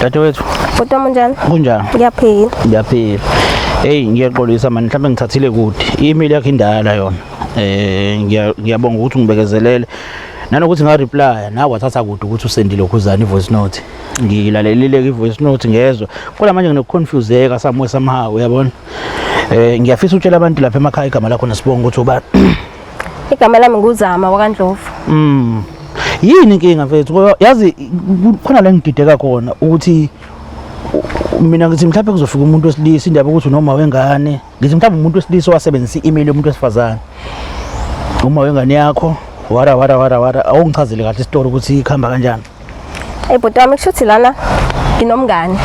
Dadewethu. Bhuti wami, unjani? Kunjani? Ngiyaphila. Ngiyaphila. Hey, ngiyaxolisa mani, mhlawumbe ngithathile kude. I-email yakho indala yona. Ngiyabonga ukuthi ungibekezelele. Nanokuthi nga-reply nawe wathatha kude ukuthi usendile ukhuzana i-voice note. Ngilalelile i-voice note ngezwa. Kodwa manje nginokuconfuseka somewhere somehow, uyabona. Ngiyafisa ukutshela abantu lapha emakhaya igama lakho nesibongo ukuthi ubani. Igama lami nguZama wakaNdlovu. Yini inkinga, mfethu? Ngoba yazi khona la ngidideka khona ukuthi mina ngithi mhlawumbe kuzofika umuntu wesilisa, indaba ukuthi unoma wengane. Ngithi mhlawumbe umuntu wesilisa wasebenzisa i-email yomuntu wesifazane. Uma wengane yakho wara wara wara wara, awungichazele kahle isitori ukuthi ikhamba kanjani. Hey bhuti wami, kusho ukuthi lana nginomngane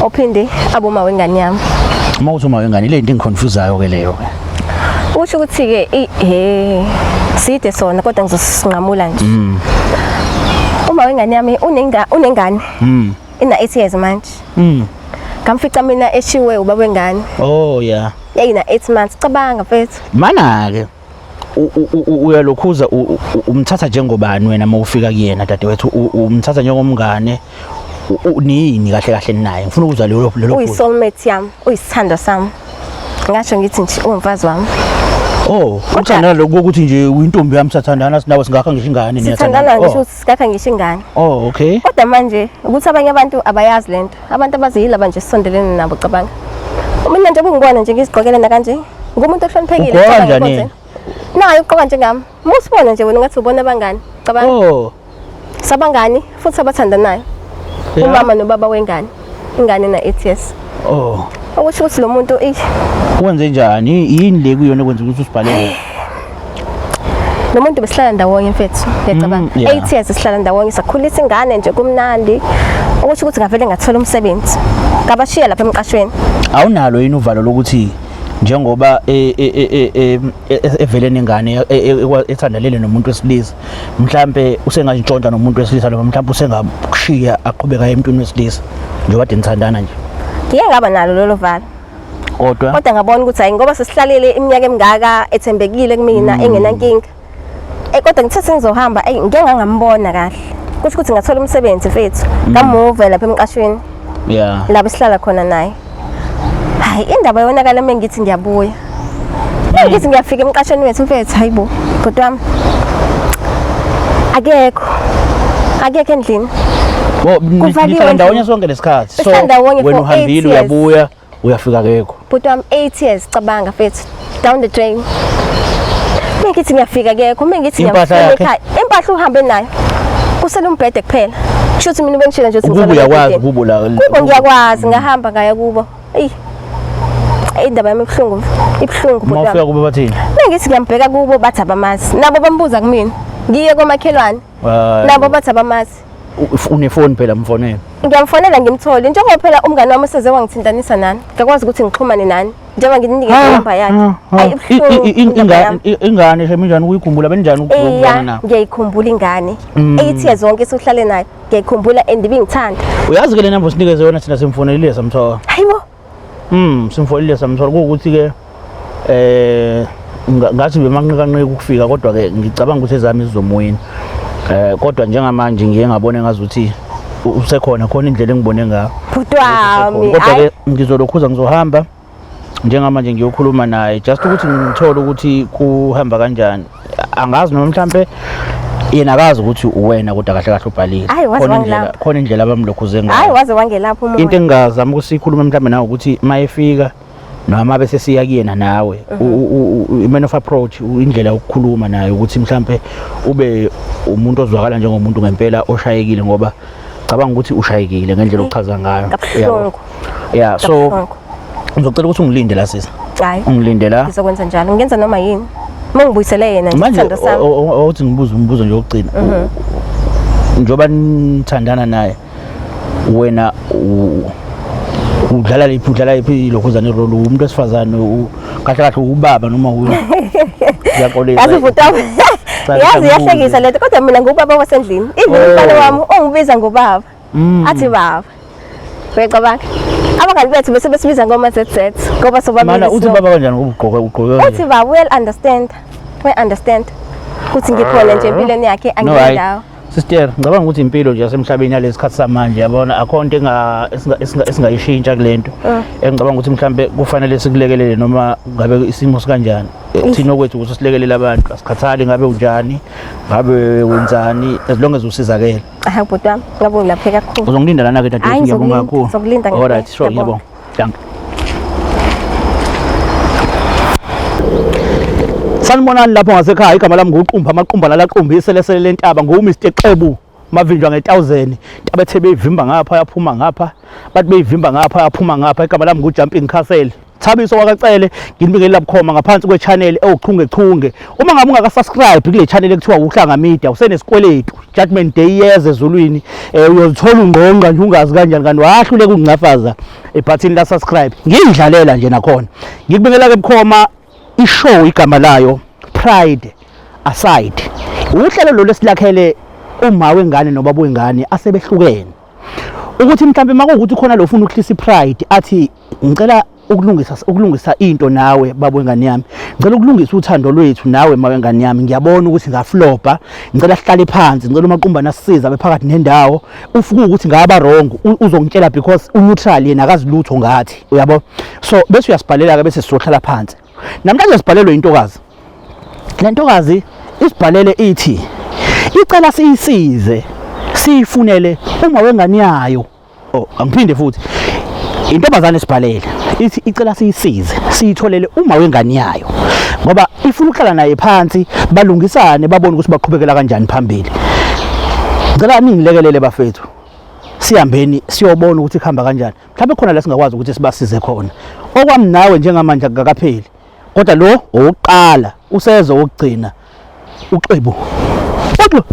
ophinde abe uma wengane yami. Uma uthi uma wengane, ile into engiconfusayo ke leyo ke. Usho ukuthi ke he side sona, kodwa ngizosinqamula nje. Uma wengane yami unengane ina 8 years manje. Ngamfica mina eshiwe ubaba wengane. Oh yeah. Yayina 8 months, cabanga mfethu. Mana ke uyalokhuza umthatha njengobani wena uma ufika kuyena, dadewethu? Umthatha njengomngane? Nini kahle kahle naye? Ngifuna ukuzwa lelo Uyi phuzu. soulmate yami, uyisithandwa sami. Ngasho ngithi nje uwumfazi wami. Oh, uthandana lokho ukuthi nje uyintombi yami, sathandana, sinawe singakha ngisho ingane? Sithandana ngisho Oh. ukuthi sikakha ngisho ingane. Oh, okay. Kodwa manje ukuthi abanye abantu abayazi lento. Abantu abaziyilaba nje sisondelene nabo, cabanga. Mina nje ubungibona nje ngizigqokele na kanje. Ngumuntu ohloniphekile. Ugqoka Cabanga kanjani? ukuthi. Naye ugqoka njengami. Uma usibona nje wena ungathi ubona abangani. Cabanga. Oh. Sabangani futhi abathandanayo. Umama nobaba wengane. Ingane na 8 years. Oh. Okusho ukuthi lo muntu eh Wenze njani? Yini le kuyona kwenza ukuthi usibhalele? Lo muntu besihlala ndawonye mfethu, ngiyacabanga. 8 years sihlala ndawonye, sakhulisa ingane nje kumnandi. Okusho ukuthi ngavele ngathola umsebenzi. Ngabashiya lapha emqashweni. Awunalo yini uvalo lokuthi njengoba evele nengane ethandalele nomuntu wesilisa, mhlambe usengantshontsha nomuntu wesilisa noma mhlambe usengakushiya aqhubeka emntwini wesilisa njengoba kade nithandana nje? Ngike ngaba nalo lolo valo. Kodwa Kodwa ngabona ukuthi hayi, ngoba sesihlalele iminyaka emingaka ethembekile kumina, engenankinga. Kodwa ngithe sengizohamba, ey, ngike ngangambona kahle. Kusho ukuthi ngathola umsebenzi mfethu. Ngamuva lapha emqashweni lapho sihlala khona naye. Hayi, indaba yonakala mengithi ngiyabuya. Mengithi ngiyafika emqashweni wethu mfethu, hayibo, bhuti wami. Akekho. Akekho endlini. Bo Kuvaliwe nihlala ndawonye endlini. sonke lesikhathi? So Besihlala ndawonye wena for 8 uhambile, years. uyabuya, uyafika kekho? Bhuti wami, 8 years, cabanga mfethu. Down the drain. Mengithi ngiyafika kekho, mengithi Impahla ngiyafika yakhe? ekhaya. Impahla uhambe nayo. Kusele umbhede kuphela. Kusho ukuthi mina ubengishilo nje ukuthi Kubo ngizolala uyakwazi embhedeni. kubo la? Kubo ngiyakwazi, ngahamba ngaya kubo. Eyi. Indaba yami ibuhlungu. Ibuhlungu, Uma bhuti ufika wami. kubo bathini? Mengithi ngiyambheka kubo bathi abamazi. Nabo bambuza kumina. Ngiye komakhelwane. Hayi. Nabo bathi abamazi. Unefoni phela, mfonele. Ngiyamfonela ngimthole, njengoba phela umngane wami useze wangithintanisa nani. Ngakwazi ukuthi ngixhumane nani. Njengoba nginikeze inamba yakhe. Ayi, ibuhlungu indaba yami. Ingane shame, injani ukuyikhumbula? Benjani ukuzwana Eya, na? ngiyayikhumbula ingane. 8 years zonke suhlale nayo. Ngiyayikhumbula and ibingithanda. Uyazi ke le namba usinikeze yona, thina simfonelile samthola. Hayibo. Simfonelile samthola, kuwukuthi ke ngathi bemanqikanqika ukufika, kodwa ke ngicabanga ukuthi ezami zizomuwina. Kodwa njengamanje ngiye ngabona ngazuthi usekhona khona indlela engibone ngayo. Bhuti wami. Kodwa Hayi. ke ngizolokhuza, ngizohamba njengamanje ngiyokhuluma naye just ukuthi ngithole ukuthi kuhamba kanjani. Angazi noma mhlambe yena akazi ukuthi uwena, kodwa kahle kahle ubhalile. Hhayi, waze Khona indlela wangilapha. khona indlela abamlokhuze Hayi, ngayo. waze wangelapha umoya. Into engingazama ukuthi sikhulume mhlambe nawe ukuthi mayefika noma bese siya kuyena nawe, i-man of approach, indlela yokukhuluma naye, ukuthi mhlambe ube umuntu ozwakala njengomuntu ngempela oshayekile, ngoba cabanga ukuthi ushayekile ngendlela ochaza ngayo. Kabuhlungu. Yeah, so Kabuhlungu. ngizocela ukuthi ungilinde la, sisa. Hayi. Ungilinde la. Ngizokwenza njalo. Ngenza noma yini. Uma ngibuyisele yena nje Manje isithando sami. awuthi ngibuze umbuzo nje wokugcina. Njengoba nithandana naye wena, udlala liphi lokhuzana irole? Umuntu wesifazane, kahle kahle ubaba noma ngiyaxolisa. Yazi bhuti wami. Cha, Yazi ngibuze. iyahlekisa lento, kodwa mina ngubaba wasendlini. Even Oh. umfana wami ongibiza ngobaba. Athi baba. Uyacabanga? Abangani bethu bese besibiza ngoma ZZ ngoba sobabili. Mana uthi baba kanjani ngoba ugqoke kanje? Uthi baba, well understand. We understand. Kuthi ngikhona nje empilweni yakhe, No, hayi. angindawo. Sister, ngicabanga ukuthi impilo nje yasemhlabeni yalesikhathi samanje yabona akho nto esingayishintsha kulento. Engicabanga ukuthi mhlambe kufanele sikulekelele noma ngabe isimo sikanjani. Thina okwethu ukuthi silekelele abantu, asikhathali ngabe unjani, ngabe wenzani as long as usizakele. Hawu bhuti wami, ngabe ungilaphe kakhulu. Uzongilinda lana ke dadewethu, Hhayi, ngiyabonga ngizokulinda, kakhulu. ngizokulinda All right, sure, ngiyabonga. ngiyabonga. Dankie. Sanibonani lapho ngasekhaya, igama lami nguQumba amaqumba lalaqumba iselesele lentaba nguMr Xebu mavinjwa nge-1000 intaba ethe beyivimba ngapha yaphuma ngapha bathi beyivimba ngapha yaphuma ngapha igama lami nguJumping Castle Thabiso wakaCele nginibingelela bukhoma ngaphansi kwe-channel ewuchungechunge. Uma ngabe ungaka-subscribe kule channel ekuthiwa Uhlanga Media usenesikweletu. Judgment Day iyeza ezulwini, uyozithola ungqongqa nje ungazi kanjani kanti wahluleka ukungcafaza ebhathini la subscribe. Ngiyidlalela nje nakhona. Ngikubingelela ke bukhoma ishow igama layo Pride Aside. Uhlelo lolu esilakhele uma wengane nobaba wengane asebehlukene. Ukuthi mhlambe makuwukuthi khona lo ufuna ukuhlisa ipride athi ngicela ukulungisa into nawe baba wengane yami, ngicela ukulungisa uthando lwethu nawe ma wengane yami, ngiyabona ukuthi ngaflopa, ngicela sihlale phansi, ngicela uMaqumbana asisize abe phakathi nendawo. Ufuka ukuthi ngaba wrong uzongitshela because uneutral yena akazi lutho ngathi, uyabo. So bese uyasibhalela ke bese sizohlala phansi. Namhlanje sibhalelwe intokazi. Le ntokazi isibhalele ithi icela siyisize siyifunele uma wengane yayo. Oh, angiphinde futhi. Intombazane esibhalele ithi icela siyisize siyitholele uma wengane yayo ngoba ifuna ukuhlala naye phansi balungisane babone ukuthi baqhubekela kanjani phambili. Ngicela ningilekelele bafethu, sihambeni siyobona ukuthi kuhamba kanjani. Mhlawumbe khona la singakwazi ukuthi sibasize khona. Okwami nawe njengamanje akukakapheli, kodwa lo owokuqala useze wokugcina uxebu. Kodwa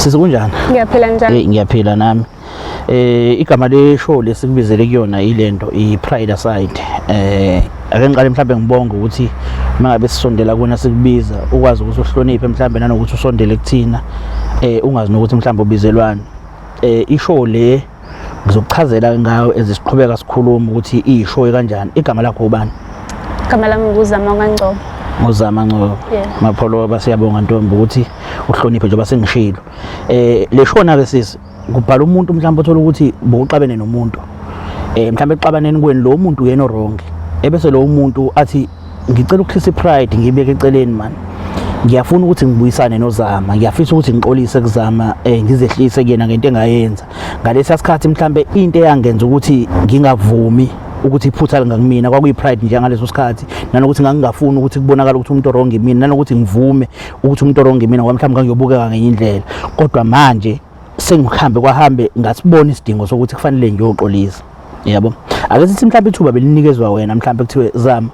Sisi kunjani? Ngiyaphila njani? Ngiyaphila nami. Igama le show lesikubizele kuyona ilento i-Pride Aside. Ake ngiqale mhlambe ngibonge ukuthi mangabe sisondela kuna sikubiza ukwazi ukuthi uhloniphe mhlambe nanokuthi usondele kuthina, ungazi nokuthi mhlambe ubizelwani. Ishow le ngizokuchazela ngayo ezisiqhubeka sikhuluma ukuthi iyishow kanjani. Igama lakho ubani? Igama lami nguZama kaNgcobo. Nguzama Ngcobo. Yeah. Mapholoba, siyabonga ntombi ukuthi uhloniphe njengoba sengishilo. Le shona ke sisi kubhala umuntu mhlawumbe othola ukuthi bowuxabene nomuntu, mhlawumbe exabaneni kwenu lo muntu uyena wrong, ebese lo muntu athi ngicela ukuhlisa ipride ngibeke eceleni man, ngiyafuna ukuthi ngibuyisane noZama, ngiyafisa ukuthi ngixolise kuZama, ngizehlise kuyena ngento engayenza ngalesa sikhathi. Mhlambe into eyangenza ukuthi ngingavumi ukuthi iphutha lingakumina kwakuyi-pride nje ngaleso sikhathi, nanokuthi ngangingafuni ukuthi kubonakale ukuthi umuntu wrong imina, nanokuthi ngivume ukuthi umuntu wrong imina ngoba mhlawumbe ngangiyobukeka ngenye indlela. Kodwa manje sengihambe kwahambe ngasibona isidingo sokuthi kufanele ngiyoxolisa, yabo. Ake sithi mhlawumbe ithuba belinikezwa wena, mhlawumbe kuthiwe Zama,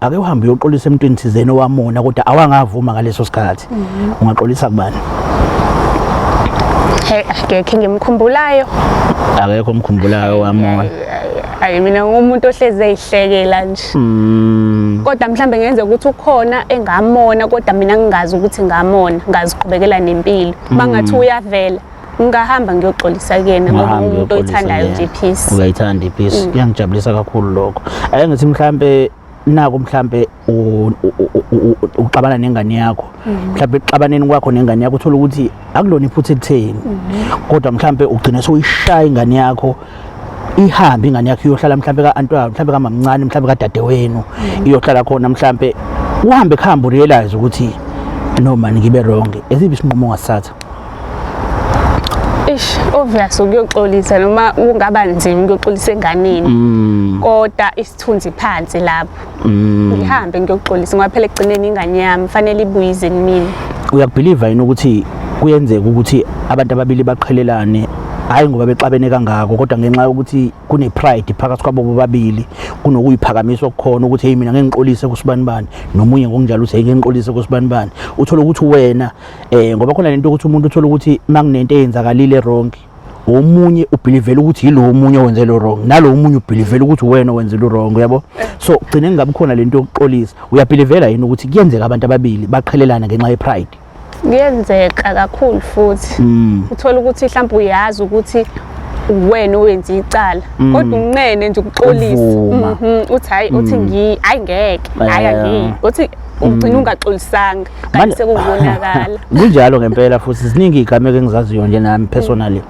ake uhambe uyoxolisa emntwini thizeni owamona kodwa awangavuma ngaleso sikhathi, ungaxolisa kubani? Hey, akekho engimkhumbulayo. Akekho omkhumbulayo wamona? Ayi, mina ngumuntu ohlezi eyihlekela nje. Kodwa mhlambe ngenze ukuthi ukhona engamona kodwa mina ngingazi ukuthi ngamona, ngaziqhubekela nempilo. Bangathi uyavela, ngingahamba ngiyoxolisa kuyena ngoba Ungahambi umuntu uyoxolisa oyithandayo kuyena. nje peace. Uyayithanda ipeace. Kuyangijabulisa kakhulu lokho. Ake ngithi mhlambe naku mhlambe uxabana nengane yakho, mhlambe exabaneni kwakho nengane yakho uthola ukuthi akulona iphutha elitheni, kodwa mhlambe ugcina sewuyishaya ingane yakho, ihambe ingane yakho iyohlala mhlambe ka-anti wayo, mhlambe kamamncane, mhlambe kadadewenu, iyohlala khona. Mhlambe uhambe kuhambe urealize ukuthi no man, ngibe wrong. Esiphi isinqumo ongasithatha? Ish, obvious ukuyoxolisa noma kungaba nzima ukuyoxolisa enganeni. Kodwa isithunzi phansi lapho. Ngihambe ngiyoxolisa ngoba phela ekugcineni ingane yami fanele ibuye ize kumina. Uyakubelieve yini ukuthi kuyenzeka ukuthi abantu ababili baqhelelane Hayi ngoba bexabene kangako, kodwa ngenxa yokuthi kune pride phakathi kwabo bobabili, kunokuyiphakamisa okukhona ukuthi hey, mina ngeke ngixolise kusibanibani, nomunye ngokunjalo uthi hey, ngeke ngixolise kusibanibani. Uthola ukuthi wena ngoba khona lento ukuthi umuntu uthola ukuthi makunento eyenzakalile wrong, omunye ubelievela ukuthi yilo omunye owenze lo wrong, nalo omunye ubelievela ukuthi wena owenze lo wrong, yabo. So gcine kungabi khona lento yokuxolisa. Uyabelievela yini ukuthi kuyenzeka abantu ababili baqhelelana ngenxa ye-pride? Kuyenzeka kakhulu futhi. Uthola ukuthi mhlawumbe uyazi ukuthi uwena owenza icala, kodwa unqene nje ukuxolisa. Ukuvuma. Uthi hayi, uthi ngi hayi ngeke, hayi angiyi, uthi ugcina ungaxolisanga kanti sekubonakala. Kunjalo ngempela, futhi ziningi izigameko engizaziyo nje nami personally.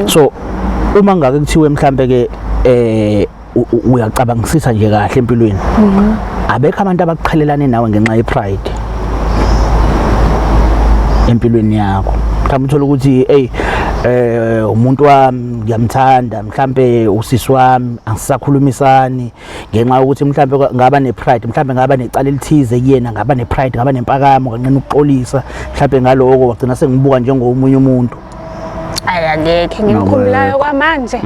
So uma ngake kuthiwe mhlambe ke uyacabangisisa nje kahle empilweni, abekho abantu abaqhelelane nawe ngenxa ye-pride empilweni yakho? Mhlawumbe uthola ukuthi hey, umuntu wami ngiyamthanda, mhlambe usisi wami, angisakhulumisani ngenxa yokuthi mhlambe ngaba ne-pride, mhlambe ngaba necala elithize kuyena, ngaba ne-pride, ngaba nempakamo, kanqena ukuxolisa mhlambe ngaloko, wagcina sengibuka njengomunye umuntu. Hayi, akekho ngimkhumbulayo kwamanje.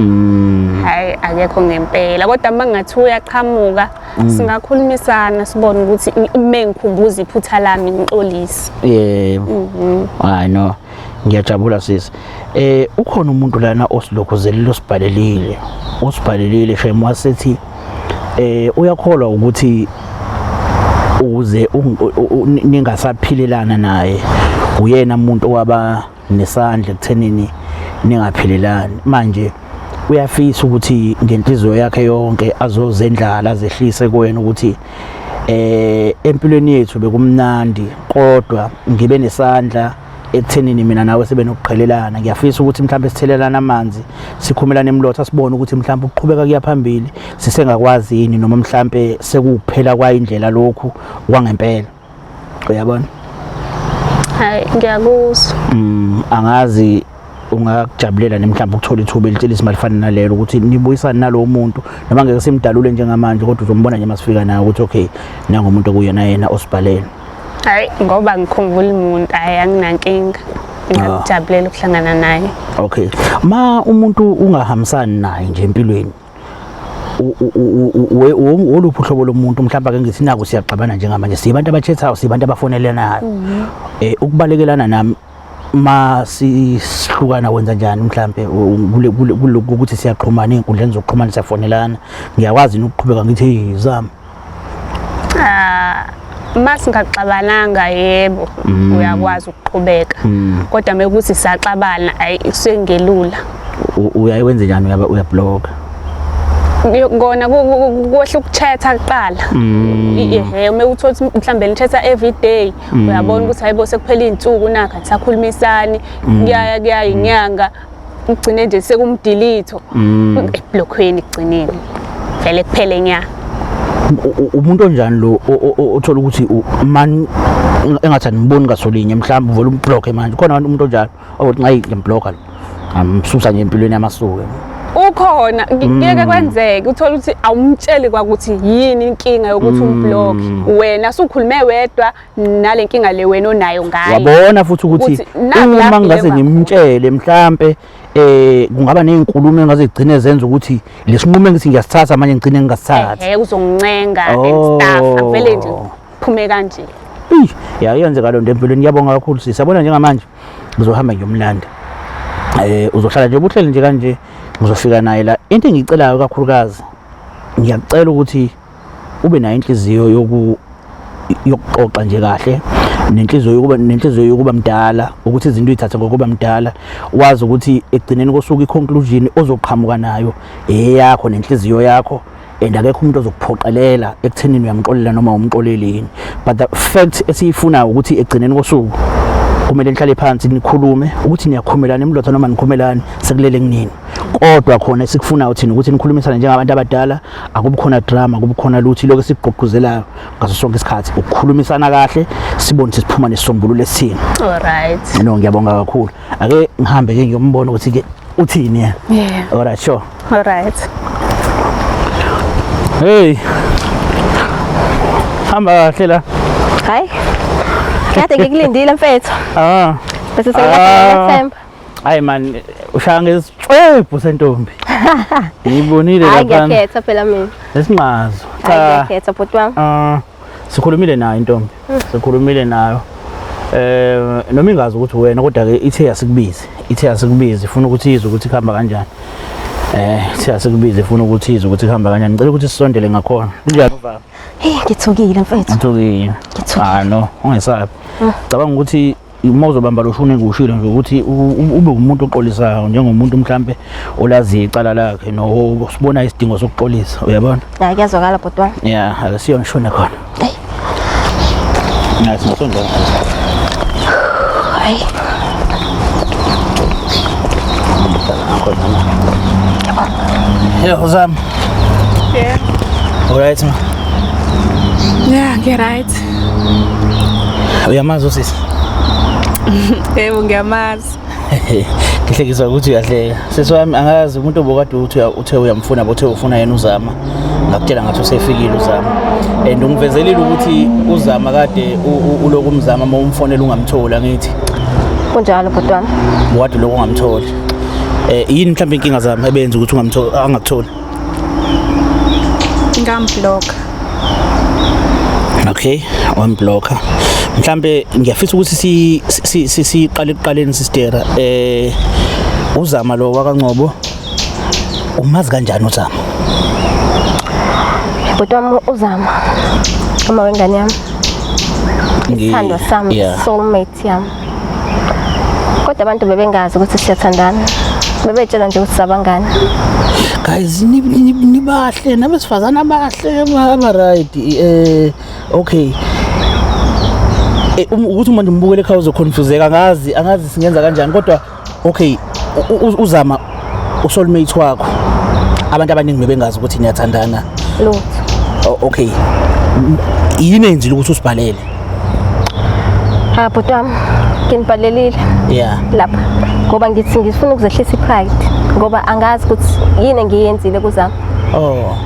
Hayi, akekho ngempela, kodwa uma ngathi uyaqhamuka singakhulumisana, sibone ukuthi uma ngikhumbuza iphutha lami ngixolise. Yebo, hayi no, ngiyajabula sisi. Ukhona umuntu lana osilokhuzelile, osibhalelile shem, wasethi uyakholwa ukuthi ukuze ningasaphilelana naye, uyena umuntu owaba nesandla ekuthenini ningaphilelani. Manje uyafisa ukuthi ngenhliziyo yakhe yonke azozendlala, azehlise kuwena ukuthi empilweni yethu bekumnandi, kodwa ngibe nesandla ekuthenini mina nawe sibe nokuqhelelana. Ngiyafisa ukuthi mhlawumbe sithelelana amanzi, sikhumelane emlotha, sibone ukuthi mhlawumbe ukuqhubeka kuya phambili sisengakwazi yini, noma mhlawumbe sekuwukuphela kwayindlela lokhu kwangempela, uyabona? Hayi, ngiyakuzwa. Angazi ungakujabulela nemhlawumbe ukuthola ithuba elitshela malifana nalelo ukuthi nibuyisane nalowo muntu, noma ngeke simdalule njengamanje, kodwa uzombona nje masifika naye ukuthi okay, nangomuntu okuyena yena osibhalele. Hayi, ngoba ngikhumbula umuntu, hayi anginankinga, ngingakujabulela ukuhlangana naye. Okay, ma umuntu ungahambisani naye nje empilweni, woluphi uhlobo lomuntu? Mhlawumbe ake ngithi naku siyaxabana njengamanje, sibantu abachathayo, sibantu abafonelanayo, ukubalekelana nami ma sihlukana, wenza njani mhlambe kule kule ukuthi siyaxhumana ey'nkundleni zokuxhumana, siyafonelana, ngiyakwazi yini ukuqhubeka ngithi hey, zami? Ah, masingaxabananga, yebo, uyakwazi ukuqhubeka, kodwa mekuthi saxabana, ayi kusengelula. Uyaye wenze njani? Uyaba uyabloga? Kona kuhle ukuchatha kuqala. Ehe, uma uthola ukuthi mhlawumbe nichatha every day, uyabona ukuthi hayibo, sekuphela iy'nsuku nakho anisakhulumisani, kuyaya kuya inyanga, ugcine nje sekumdelete eblokhweni, kugcineni vele kuphele nya. Umuntu onjani lo othola ukuthi man engathi aniboni ngasolinye, mhlawumbe uvele umblock manje? Khona umuntu onjalo othi nxa ngimbloka lo, amsusa nje empilweni yamasuke? Ukhona, kuyeke kwenzeke uthola ukuthi awumtsheli kwakuthi yini inkinga yokuthi umblock, wena sukhulume wedwa nale nkinga le wena onayo ngayo. Wabona futhi ukuthi Ukuthi naku la uma ngingase ngibheke ngimtshele mhlambe kungaba nezinkulumo engaze zigcine zenza ukuthi lesinqumo engithi ngiyasithatha manje ngigcine ngingasithathi. Ehe, uzongincenga and stuff, avele nje phume kanje. Eyi, ya, iyenzeka loo nto empilweni. Ngiyabonga kakhulu sisi. Yabona njengamanje ngizohamba ngiyomlanda. Uzohlala nje ubuhleli nje kanje, ngizofika naye la. Into engiyicelayo kakhulukazi, ngiyacela ukuthi ube nayo inhliziyo yokuxoxa nje kahle, nenhliziyo yokuba mdala, ukuthi izinto uyithathe ngokuba mdala, wazi ukuthi ekugcineni kosuku i-conclusion ozoqhamuka nayo eyakho nenhliziyo yakho, and akekho umuntu ozokuphoqelela ekuthenini uyamxolela noma umxoleli yini. But the fact esiyifunayo ukuthi ekugcineni kosuku kumele nihlale phansi nikhulume ukuthi niyakhumelana emlotha noma nikhumelani, sekulele kunini. Kodwa khona esikufunayo thina ukuthi nikhulumisane njengabantu abadala, akubi khona drama, akubi khona lutho. Lokho esikugqugquzelayo ngaso sonke isikhathi ukukhulumisana kahle, sibone ukuthi siphuma nesisombululo esithini. Alright. No, ngiyabonga kakhulu. Ake ngihambe ke ngiyombona ukuthi ke uthini yena. Alright, sure. Alright. Hey, hamba kahle la. Hayi, kade ngikulindile mfethu. Ah. Bese Ah. sengiyathemba. Hayi man, ushaya ngesixwebhu sentombi. Ngiyibonile Hayi lapha. ngiyakhetha phela mina. Lesinqazo. Hayi Cha. ngiyakhetha bhuti wami. Ah, sikhulumile nayo intombi. Sikhulumile nayo. Noma ingazi ukuthi wena kodwa ke ithe yasikubize. Ithe yasikubize ifuna ukuthi izwe ukuthi kuhamba kanjani. Ithe yasikubize ifuna ukuthi izwe ukuthi kuhamba kanjani. Ngicela ukuthi sisondele ngakhona. Kunjani ubaba? Hey ngithukile mfethu. Ngithukile. Ngithukile. Ah no, ungesabi. Cabanga ukuthi uma uzobamba lo shuni engiwushilo nje ukuthi ube umuntu oxolisayo njengomuntu mhlambe olaziyo icala lakhe no sibona isidingo sokuxolisa, uyabona? Hayi kuyazwakala bhuti wami. Yeah, ake siyo ngishone khona. Hey. Nice, ngisondela. Hayi. Hello, Zam. Yeah. All right, ma. Yeah, ngi-right. Uyamazi usisi? Yebo ngiyamazi. Ngihlekiswa ukuthi uyahleka. Sisi wami angazi umuntu obokade uthi uthe uyamfuna bothe ufuna yena uZama. Ngakutshela ngathi usefikile uZama. And ungivezelile ukuthi uZama kade uloku umzama uma umfonela ungamthola ngithi. Kunjalo bhuti wami. Wade lokho ungamtholi. Yini mhlawumbe inkinga zami ebenza ukuthi ungamtholi angakutholi? Ngamblock. Okay, wamblocker. Mhlambe ngiyafisa ukuthi si siqale ekuqaleni sister. uZama lo wakaNgcobo umazi kanjani uZama? Bhuti wami uZama. Uma wengane yami. Isithandwa sami, soulmate yami. Kodwa abantu bebengazi ukuthi siyathandana. Bebetshela nje ukuthi sabangani. Guys, nibahle nabesifazana abahle aba right. Okay. Ukuthi manje umbukele ekhaya uzoconfuseka angazi singenza kanjani kodwa okay uZama usoulmate wakho. Abantu abaningi bebengazi ukuthi niyathandana. Lutho. Okay. Yini enzile ukuthi usibhalele? Ha bhuti wami nginibhalelile. Yeah. Lapha ngoba ngithi ngifuna ukuzehlisa ipride ngoba angazi ukuthi yini engiyenzile kuZama. Oh.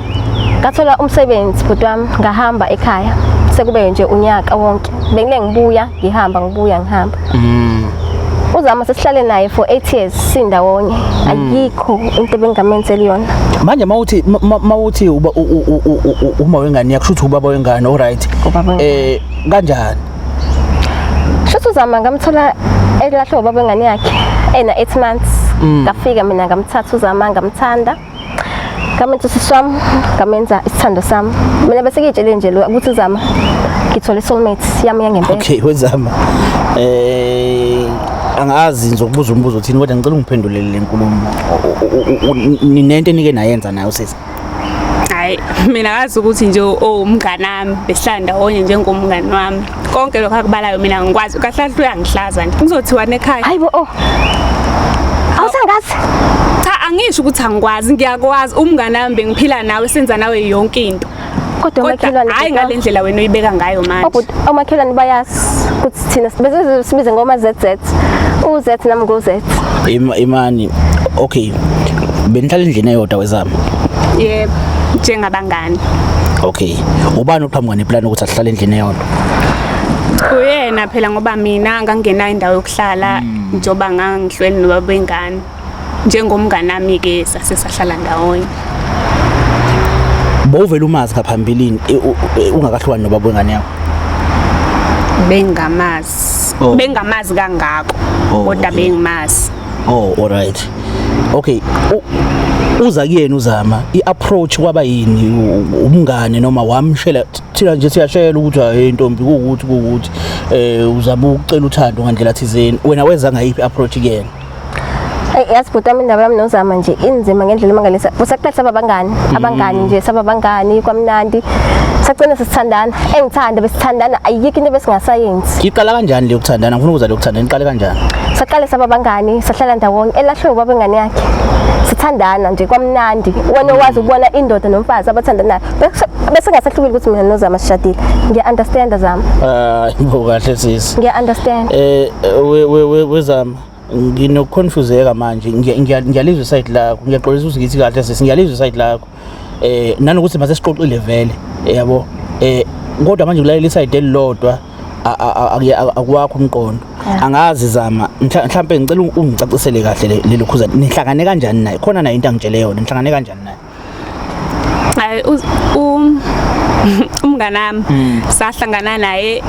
Ngathola umsebenzi bhuti wami ngahamba ekhaya sekube nje unyaka wonke. Bengile ngibuya ngihamba ngibuya ngihamba. uZama sesihlale naye for 8 years sindawonye. Ayikho into ebengamenzeli yona. Manje mawuthi mawuthi uma wengane yakho kusho ubaba wengane, all right. Kanjani? Shuthi uZama ngamthola elahlwe ubaba wengane yakhe ena 8 months. Ngafika mina ngamthatha uZama ngamthanda. Ngamenza usisi wami, ngamenza isithando sami. Mina bese ngiyitshele nje lo ukuthi uZama ngithole soulmate yami yangempela. Okay, wezama. Angazi ngizokubuza umbuzo uthini kodwa ngicela ungiphendulele le nkulumo. Ninento enike nayenza nayo sisi? Hayi, mina ngazi ukuthi nje owumngane wami besihlala ndawonye njengomngane wami. Konke lokho akubalayo mina ngikwazi. Kahle kahle uyangihlaza nje. Ngizothiwani ekhaya? Hayibo oh. Awusangazi? Cha, angisho ukuthi angikwazi, ngiyakwazi. Umngane wami bengiphila nawe senza nawe yonke into. Kodwa omakhelwane hayi ngale ndlela wena uyibeka ngayo manje. Omakhelwane bayazi ukuthi thina bese sibize ngoma ZZ. UZ nami nguZ. Imani. Okay. Benihlala endlini eyodwa wezama. Yebo, njengabangani. Okay. Ubani oqhamuka neplan ukuthi asihlale endlini eyodwa? Uyena phela ngoba mina ngangenayo indawo yokuhlala njoba ngangihlweni nobaba wengane. Njengomngane nami ke sasesahlala ndawonye. Bowuvela umazi ngaphambilini ungakahlukani nobaba wengane yakho? Bengamazi. Bengamazi kangako kodwa bengimazi. Oh, all right. Okay. Uza kuyena uZama, iapproach kwaba yini? Umngane noma wamshela? Thina nje siyashela ukuthi hey ntombi kuwukuthi kuwukuthi uzama ukucela uthando ngandlela thizeni. Wena wenza ngayiphi approach kuyena? Yazi bhuti wami indaba yami noZama nje inzima ngendlela emangalisa. Kusaqala saba abangani, abangani nje saba abangani kwamnandi. Sagcina sisithandana, engithanda besithandana ayikho into besingasayenzi. Iqala kanjani le yokuthandana? Ngifuna ukuza le yokuthandana iqale kanjani? Saqala saba abangani, sahlala ndawonye elahlwe ubaba wengane yakhe. Sithandana nje kwamnandi. Wena owazi ukubona indoda nomfazi abathandanayo. Bese ngasahlukile ukuthi mina noZama sishadile. Ngiya understand Zama. Ah, ibo kahle sisi. Ngiya understand. Wezama nginokuconfuseka manje. Ngiyalizwa iside lakho. Ngiyaxolisa ukuthi ngithi kahle sisi, ngiyalizwa iside lakho. Nanokuthi mase sixoxile vele, yabo. Kodwa manje kulalela iside elilodwa akwakho umqondo. Angazi Zama, mhlambe ngicela ungicacisele kahle lelo khuza. Nihlangane kanjani naye? Khona naye into angitshele yona. Nihlangane kanjani naye? Hayi, umngane wami sahlangana naye,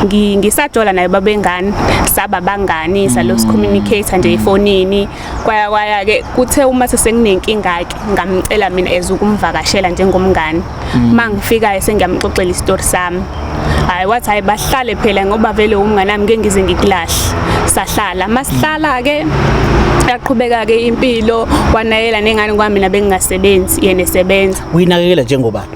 ngisajola naye babengane, saba bangani, salo communicate nje efonini. Kwaya kwaya ke kuthe uma sesenginenkinga ke ngamcela mina as ukumvakashela njengomngane. Mangifika sengiyamxoxela isitori sami. Hayi, wathi hayi, bahlale phela ngoba vele umngane wami, ngeke ngize ngikulahle. Sahlala, masihlala ke yaqhubeka ke impilo, wanayela nengane kwami, mina bengingasebenzi, yena esebenza. Uyinakekela njengobani?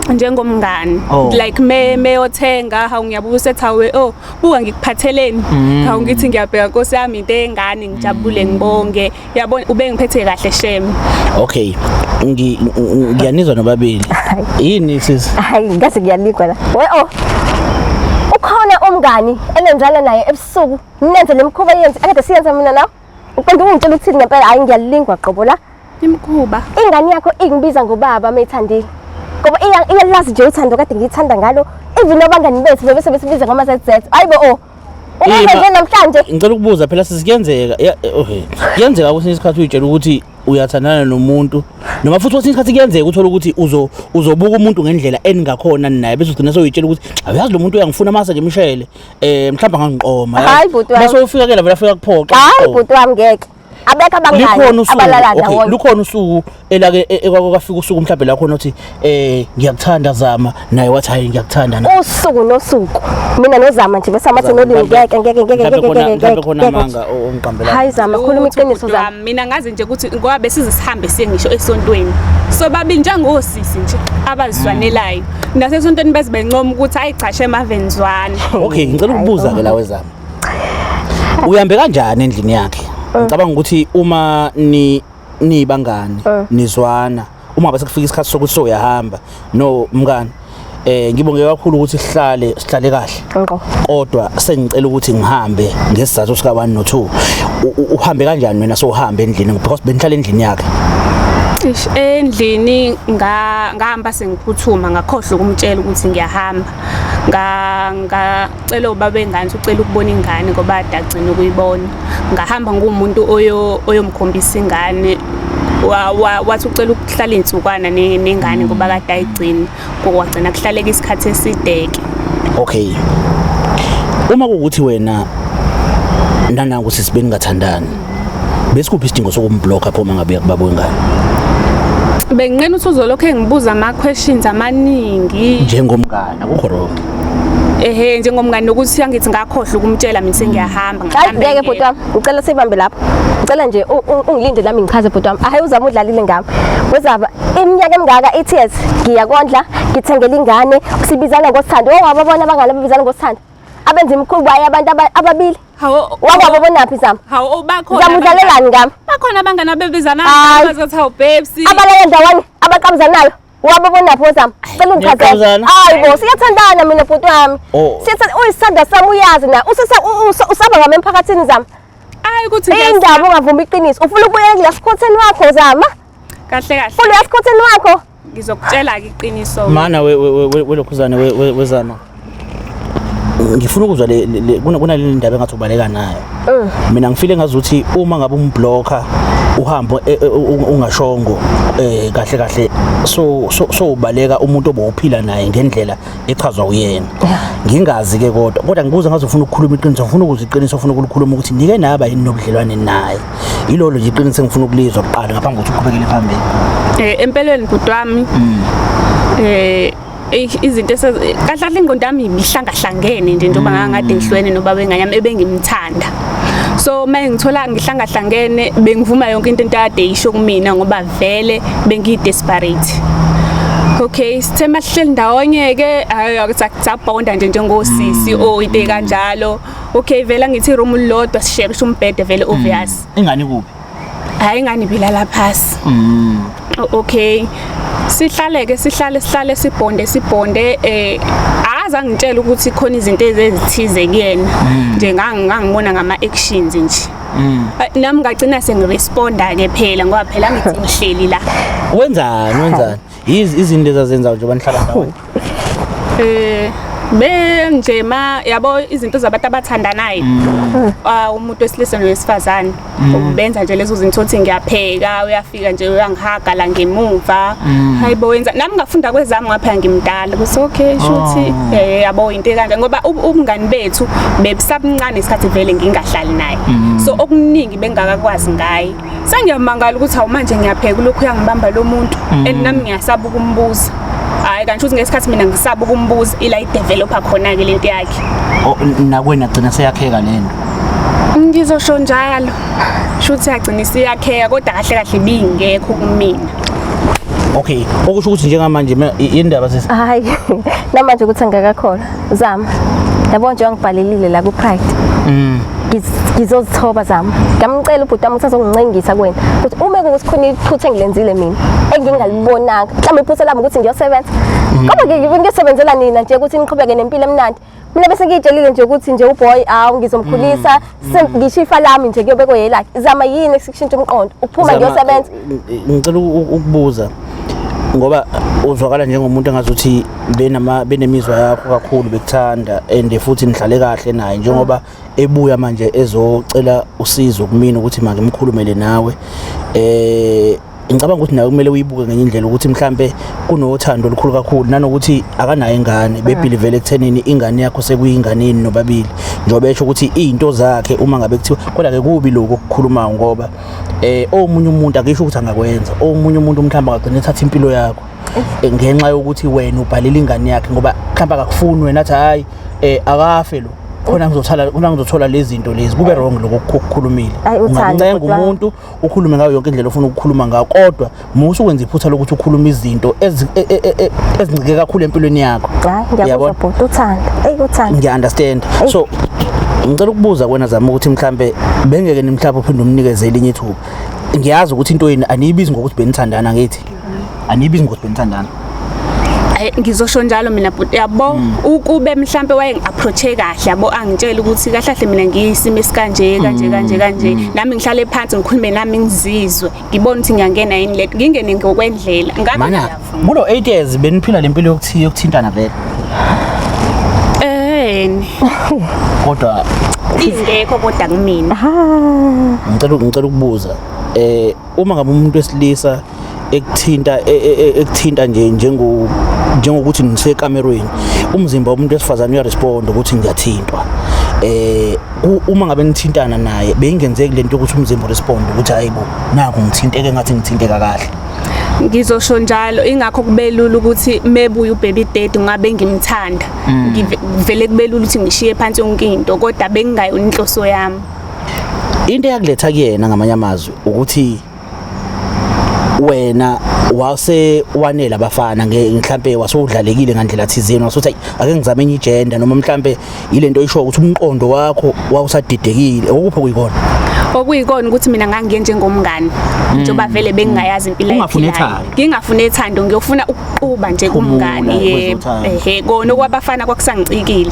Njengomngani. Oh. Like me meyothenga, hawu, ngiyabuka usethi, hawe, oh, buka ngikuphatheleni. Hawu, ngithi ngiyabheka, nkosi yami, into engane, ngijabule, ngibonge, yabona ube ngiphethe kahle shem. Okay. Ngiyanizwa nobabili. Yini sisi? Hayi, ngathi ngiyalikwa la. We oh. Ukhona umngani enenzana naye ebusuku, nenze lemikhuba yenze akade siyenza mina nawe. Uqonde ungitshela ukuthini ngempela? Hayi, ngiyalingwa qobo la. Imikhuba? Ingane yakho ingibiza ngobaba meyithandile. Ngoba iyalazi nje uthando kade ngiyithanda ngalo. Even abangani bethu bebese besibiza ngoma ZZ. Hayibo oh. Ukwenza nje namhlanje. Ngicela ukubuza phela sisi, kuyenzeka okay. Kuyenzeka kwesinye isikhathi uyitshela ukuthi uyathandana nomuntu, noma futhi kwesinye isikhathi kuyenzeka uthole ukuthi uzobuka umuntu ngendlela eningakhona naye, bese ugcina sewuyitshela ukuthi awuyazi lo muntu uyangifuna, mase nje mshele mhlawumbe angangiqoma. Hayi, bhuti wami. Bese ufika ke la vele afika kuphoqa. Hayi bhuti wami, ngeke. Abekho abangani Likhona usuku abalala okay ndawonye. Lukhona usuku elake ekwake kwafika usuku mhlawumbe la khona uthi ngiyakuthanda Zama, naye wathi hayi, ngiyakuthanda na? Usuku nosuku. Mina nozama nje bese amathi nolimi, ngeke, ngeke, ngeke, Mhlawumbe ngeke, khona ngeke, mhlawumbe khona ngeke. amanga ongiqambela. Hayi Zama, khuluma Lutho, iqiniso bhuti Zama. wami. Mina ngazi nje ukuthi ngoba besize sihambe siye ngisho esontweni so babili njengosisi nje abazizwanelayo, nasesontweni beze bencoma ukuthi hayi cha shem, avenzwana. Okay, ngicela ukubuza ke la wezama. Uhambe kanjani endlini yakhe? Ngicabanga ukuthi uma ni nibangani nizwana, uma bese kufika isikhathi sokuthi soyahamba no mngani, ngibonge kakhulu ukuthi sihlale sihlale kahle. Ngqo. Kodwa sengicela ukuthi ngihambe ngesizathu sika 1 no 2. Uhambe kanjani wena sowuhambe endlini, because benihlala endlini yakhe? Ish, endlini ngahamba sengiphuthuma, ngakhohlwa ukumtshela ukuthi ngiyahamba. Ngacela ubaba engane ukuthi ucela ukubona ingane ngoba ade agcina ukuyibona. Ngahamba ngumuntu oyomkhombisa ingane. Wathi ucela ukuhlala iy'nsukwana nengane ngoba kade ayigcina, kwagcina kuhlaleka isikhathi eside-ke. Okay, uma kuwukuthi wena nanangu sisi beningathandani, besikuphi isidingo sokumblocka pho uma ngabe kubaba wengane? Benginqena ukuthi uzolokhu engibuza ama-questions amaningi. Njengomngane akukho wrong. Ehe, njengomngane, nokuthi angithi ngakhohlwa ukumtshela mina sengiyahamba. Hayi Ngahamba ngeke bhuti wami, ngicela sibambe lapho. Ngicela nje ungilinde nami ngichaze bhuti wami. Hayi, uzama udlalile ngami. Wezaba iminyaka emingaka 8 years ngiyakondla, ngithengela ingane, sibizana ngosithando. Owababona abangani ababizana ngosithando? Abenza imikhuba yabantu ababili. Hawu. Wakwababonaphi Zama? Hawu, bakhona. Zama, udlalelani ngami? Bakhona abangani abebizana Hayi. bazothi hawu babes. Abalala ndawonye, abaqabuzanayo. Wababonaphi wozama? Cela ungichazele. Niyaqabuzana? Hayi bo, siyathandana mina bhuti wami. Oh. Siyathandana, uyisithanda sami, uyazi na. Usasa usaba ngami emphakathini Zama. Hayi ukuthi Indaba ungavumi iqiniso. Ufuna ukubuyela kula sikhotheni wakho Zama? Kahle kahle. Ufuna uya sikhotheni wakho? Ngizokutshela ke iqiniso. Mana welokhuzane wezama, ngifuna ukuzwa kunale ndaba engathi ubaleka nayo. Mina ngifile ngazuthi uma ngabe umblocker uhambo ungashongo kahle kahle, so ubaleka umuntu obowuphila naye ngendlela echazwa uyena. Ngingazi ke, kodwa ngikubuza ngaze ufuna ukukhuluma iqiniso, ngifuna ukuzwa iqiniso, ufuna ukulikhuluma ukuthi nike naba yini nobudlelwane naye. Yilolo nje iqiniso engifuna ukulizwa kuqala ngaphambi kokuthi uqhubekele phambili. Empeleni bhuti wami, izinto kahle kahle ingqondo yami ibihlangahlangene nje njengoba ngangade ngihlwene nobaba wengane yami ebengimthanda. So uma ngithola ngihlangahlangene, bengivuma yonke into akade eyisho kumina ngoba vele bengiyi-desperate. Okay, sithe masihleli ndawonye ke, hayi, sabonda nje njengosisi o into kanjalo. Okay, vele angithi iroom lodwa, sisherisha umbhede vele, obvious. Ingane kuphi? Hayi, ingane ibilala phasi. Okay, sihlale ke, sihlale sihlale, sibonde sibonde. Akaze angitshela ukuthi khona izinto ezithize kuyena nje, ngangibona ngama actions nje. Nami ngagcina sengiresponda ke phela ngoba phela ngithi ngihleli la. Wenzani, wenzani? Yizi izinto ezazenzayo njengoba nihlala ndawonye? Eh Benje ma yabo izinto zabantu abathandanayo. Ah, umuntu wesilisa nowesifazane benza nje lezo zinto, uthi ngiyapheka, uyafika nje uyangihaga la ngemuva. Hayibo, wenza nami ngafunda kwezami ngapha, ngimdala kuthi okay, shuthi yabo into ekanje, ngoba ubungani bethu bebusabuncane isikhathi vele ngingahlali naye, so okuningi bengakakwazi ngaye. Sengiyamangala ukuthi awu, manje ngiyapheka, lokhu uyangibamba lo muntu, and nami ngiyasaba ukumbuza. Hayi, kanti ukuthi ngesikhathi mina ngisaba ukumbuza, ila i-developer khona-ke lento yakhe. Oh, nakwena gcina seyakheka lento. Ngizosho njalo, shuthi yagcina isiyakheka, kodwa kahle kahle bingekho kumina. Okay, okusho ukuthi njengamanje indaba sisi. Hayi, namanje ukuthi angakakholwa. Zama. Yabo nje wangibhalelile la ku-Pride. Ngizozithoba, Zama. Ngamcela ubhuti wami ukuthi azongincengisa kuwena. Ukuthi uma kuwukuthi khona iphutha engilenzile mina engingalibonanga. Mhlawumbe iphutha lami ukuthi ngiyosebenza. Kodwa ke ngiyosebenzela nina nje ukuthi niqhubeke nempilo emnandi. Mina bese ngiyitshelile nje ukuthi nje uboy awu ngizomkhulisa, ngisho ifa lami nje kuyobe kuyelakhe. Zama, yini esikushintsha umqondo? Uphuma Zama, ngiyosebenza. Ngicela ukubuza ngoba uzwakala njengomuntu engazuthi benama benemizwa yakho kakhulu, bekuthanda and futhi nihlale kahle naye, njengoba ebuya manje ezocela usizo kumina ukuthi mangimkhulumele nawe. Ngicabanga ukuthi nawe kumele uyibuke ngenye indlela, ukuthi mhlambe kunothando olukhulu kakhulu, nanokuthi akanayo ingane, bebhilivele ekuthenini ingane yakho sekuyingane yenu nobabili, njengoba esho ukuthi izinto zakhe uma ngabe kuthiwa. Kodwa ke kubi lokho okukhulumayo, ngoba omunye umuntu akisho ukuthi angakwenza, omunye umuntu mhlawumbe angagcina ethatha impilo yakho ngenxa yokuthi wena ubhalile ingane yakhe, ngoba mhlawumbe akakufuni wena, athi hayi, akafe lo, khona ngizothola lezi zinto lezi. Kube wrong lokho okukhulumile. Ayi, uthando, Ungamncenga bhuti wami. umuntu, ukhulume ngayo yonke indlela ofuna ukukhuluma ngayo, kodwa musa ukwenza iphutha lokuthi ukhulume izinto ezincike kakhulu empilweni yakho. Hayi, ngiyakuzwa. Uyabona? Bhuti, uthando. Eyi, uthando. Ngiya-understand. So ngicela ukubuza kwena Zama ukuthi mhlambe bengeke nimhlawumbe uphinde umnikeze elinye ithuba. Ngiyazi ukuthi into yeni aniyibizi ngokuthi benithandana, ngithi aniyibizi ngokuthi benithandana. Ayi, ngizosho njalo mina bhuti, yabo, ukube mhlambe wayengi-approache kahle, yabo, angitshela ukuthi kahle kahle mina ngiyisimo esikanje kanje kanje kanje, nami ngihlale phansi ngikhulume, nami ngizizwe, ngibone ukuthi ngiyangena yini le, ngingene ngokwendlela ngabe Mana ngiyavuma. Kulo 8 years beniphila lempilo yokuthintana vele? Eh. Kodwa Ingekho kodwa kumina. Ngicela ukubuza, uma ngabe umuntu wesilisa ekuthinta, ekuthinta nje njengokuthi nisekamerweni, umzimba womuntu wesifazane uyarespond ukuthi ngiyathintwa. Uma ngabe nithintana naye, beyingenzeki lento yokuthi umzimba urespond ukuthi hayibo, naku ngithinteke, ngathi ngithinteka kahle? Ngizosho njalo, ingakho kubelula ukuthi mebuya ubaby daddy ngabe ngimthanda. Vele kubelula ukuthi ngishiye phansi yonke into, kodwa bengingayona inhloso yami. Into eyakuletha kuyena, ngamanye amazwi, ukuthi wena wase wanela abafana, mhlambe wasewudlalekile ngandlela thizeni, wasuthi, "Ayi, ake ngizame enye igender," noma mhlambe ilento isho ukuthi umqondo wakho wawusadidekile, okuphi kuyikona? Okuyikona ukuthi mina ngangiye njengomngani, njengoba vele bengingayazi impilo Ungafuni ayiphilayo. ethando. Ngingafuni ethando, ngiyofuna ukuquba nje Phumula, kumngani, yebo. kwezothando. Ehe, kona okwabafana kwakusangicikile.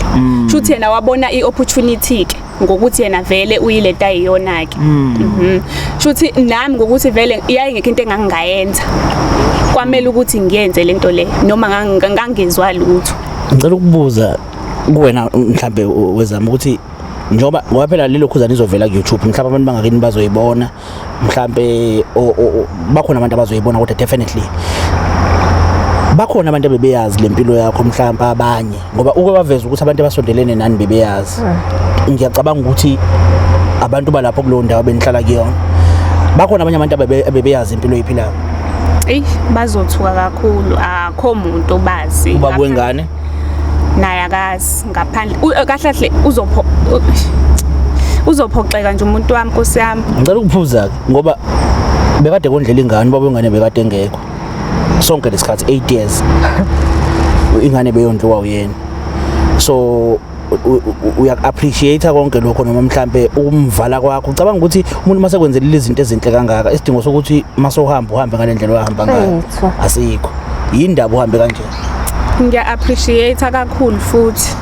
Shuthi yena wabona i-opportunity ke ngokuthi yena vele uyilento ayiyona ke. Shuthi nami ngokuthi vele yayingekho into engangingayenza, kwamele ukuthi ngiyenze lento le noma ngangizwa lutho. Ngicela ukubuza kuwena mhlambe wezama ukuthi njengoba, ngoba phela lelo khuzana izovela ku YouTube, mhlawumbe abantu bangakini bazoyibona, mhlambe bakhona abantu abazoyibona, kodwa definitely bakhona abantu abebeyazi lempilo yakho, mhlawumbe abanye, ngoba uke waveza ukuthi abantu abasondelene nani bebeyazi. Ngiyacabanga ukuthi abantu balapho kuleyo ndawo benihlala kuyona, bakhona abanye abantu abebeyazi impilo oyiphilayo. Eyi, bazothuka kakhulu, akho muntu obazi. Ubaba wengane? Naye akazi ngaphandle. Kahle kahle uzophoxeka nje umuntu wami, nkosi yami. Ngicela ukuphuza ke, ngoba bekade kondlela ingane, ubaba wengane bekade engekho sonke lesikhathi, 8 years ingane beyondliwa uyena. So uya appreciate konke lokho, noma mhlambe ukumvala kwakho, ucabanga ukuthi umuntu mase kwenzelile izinto ezinhle kangaka, isidingo sokuthi mase uhambe ngalendlela ohamba ngayo Mfethu. asikho? Yindaba uhambe kanje? Ngiya-appreciate kakhulu, futhi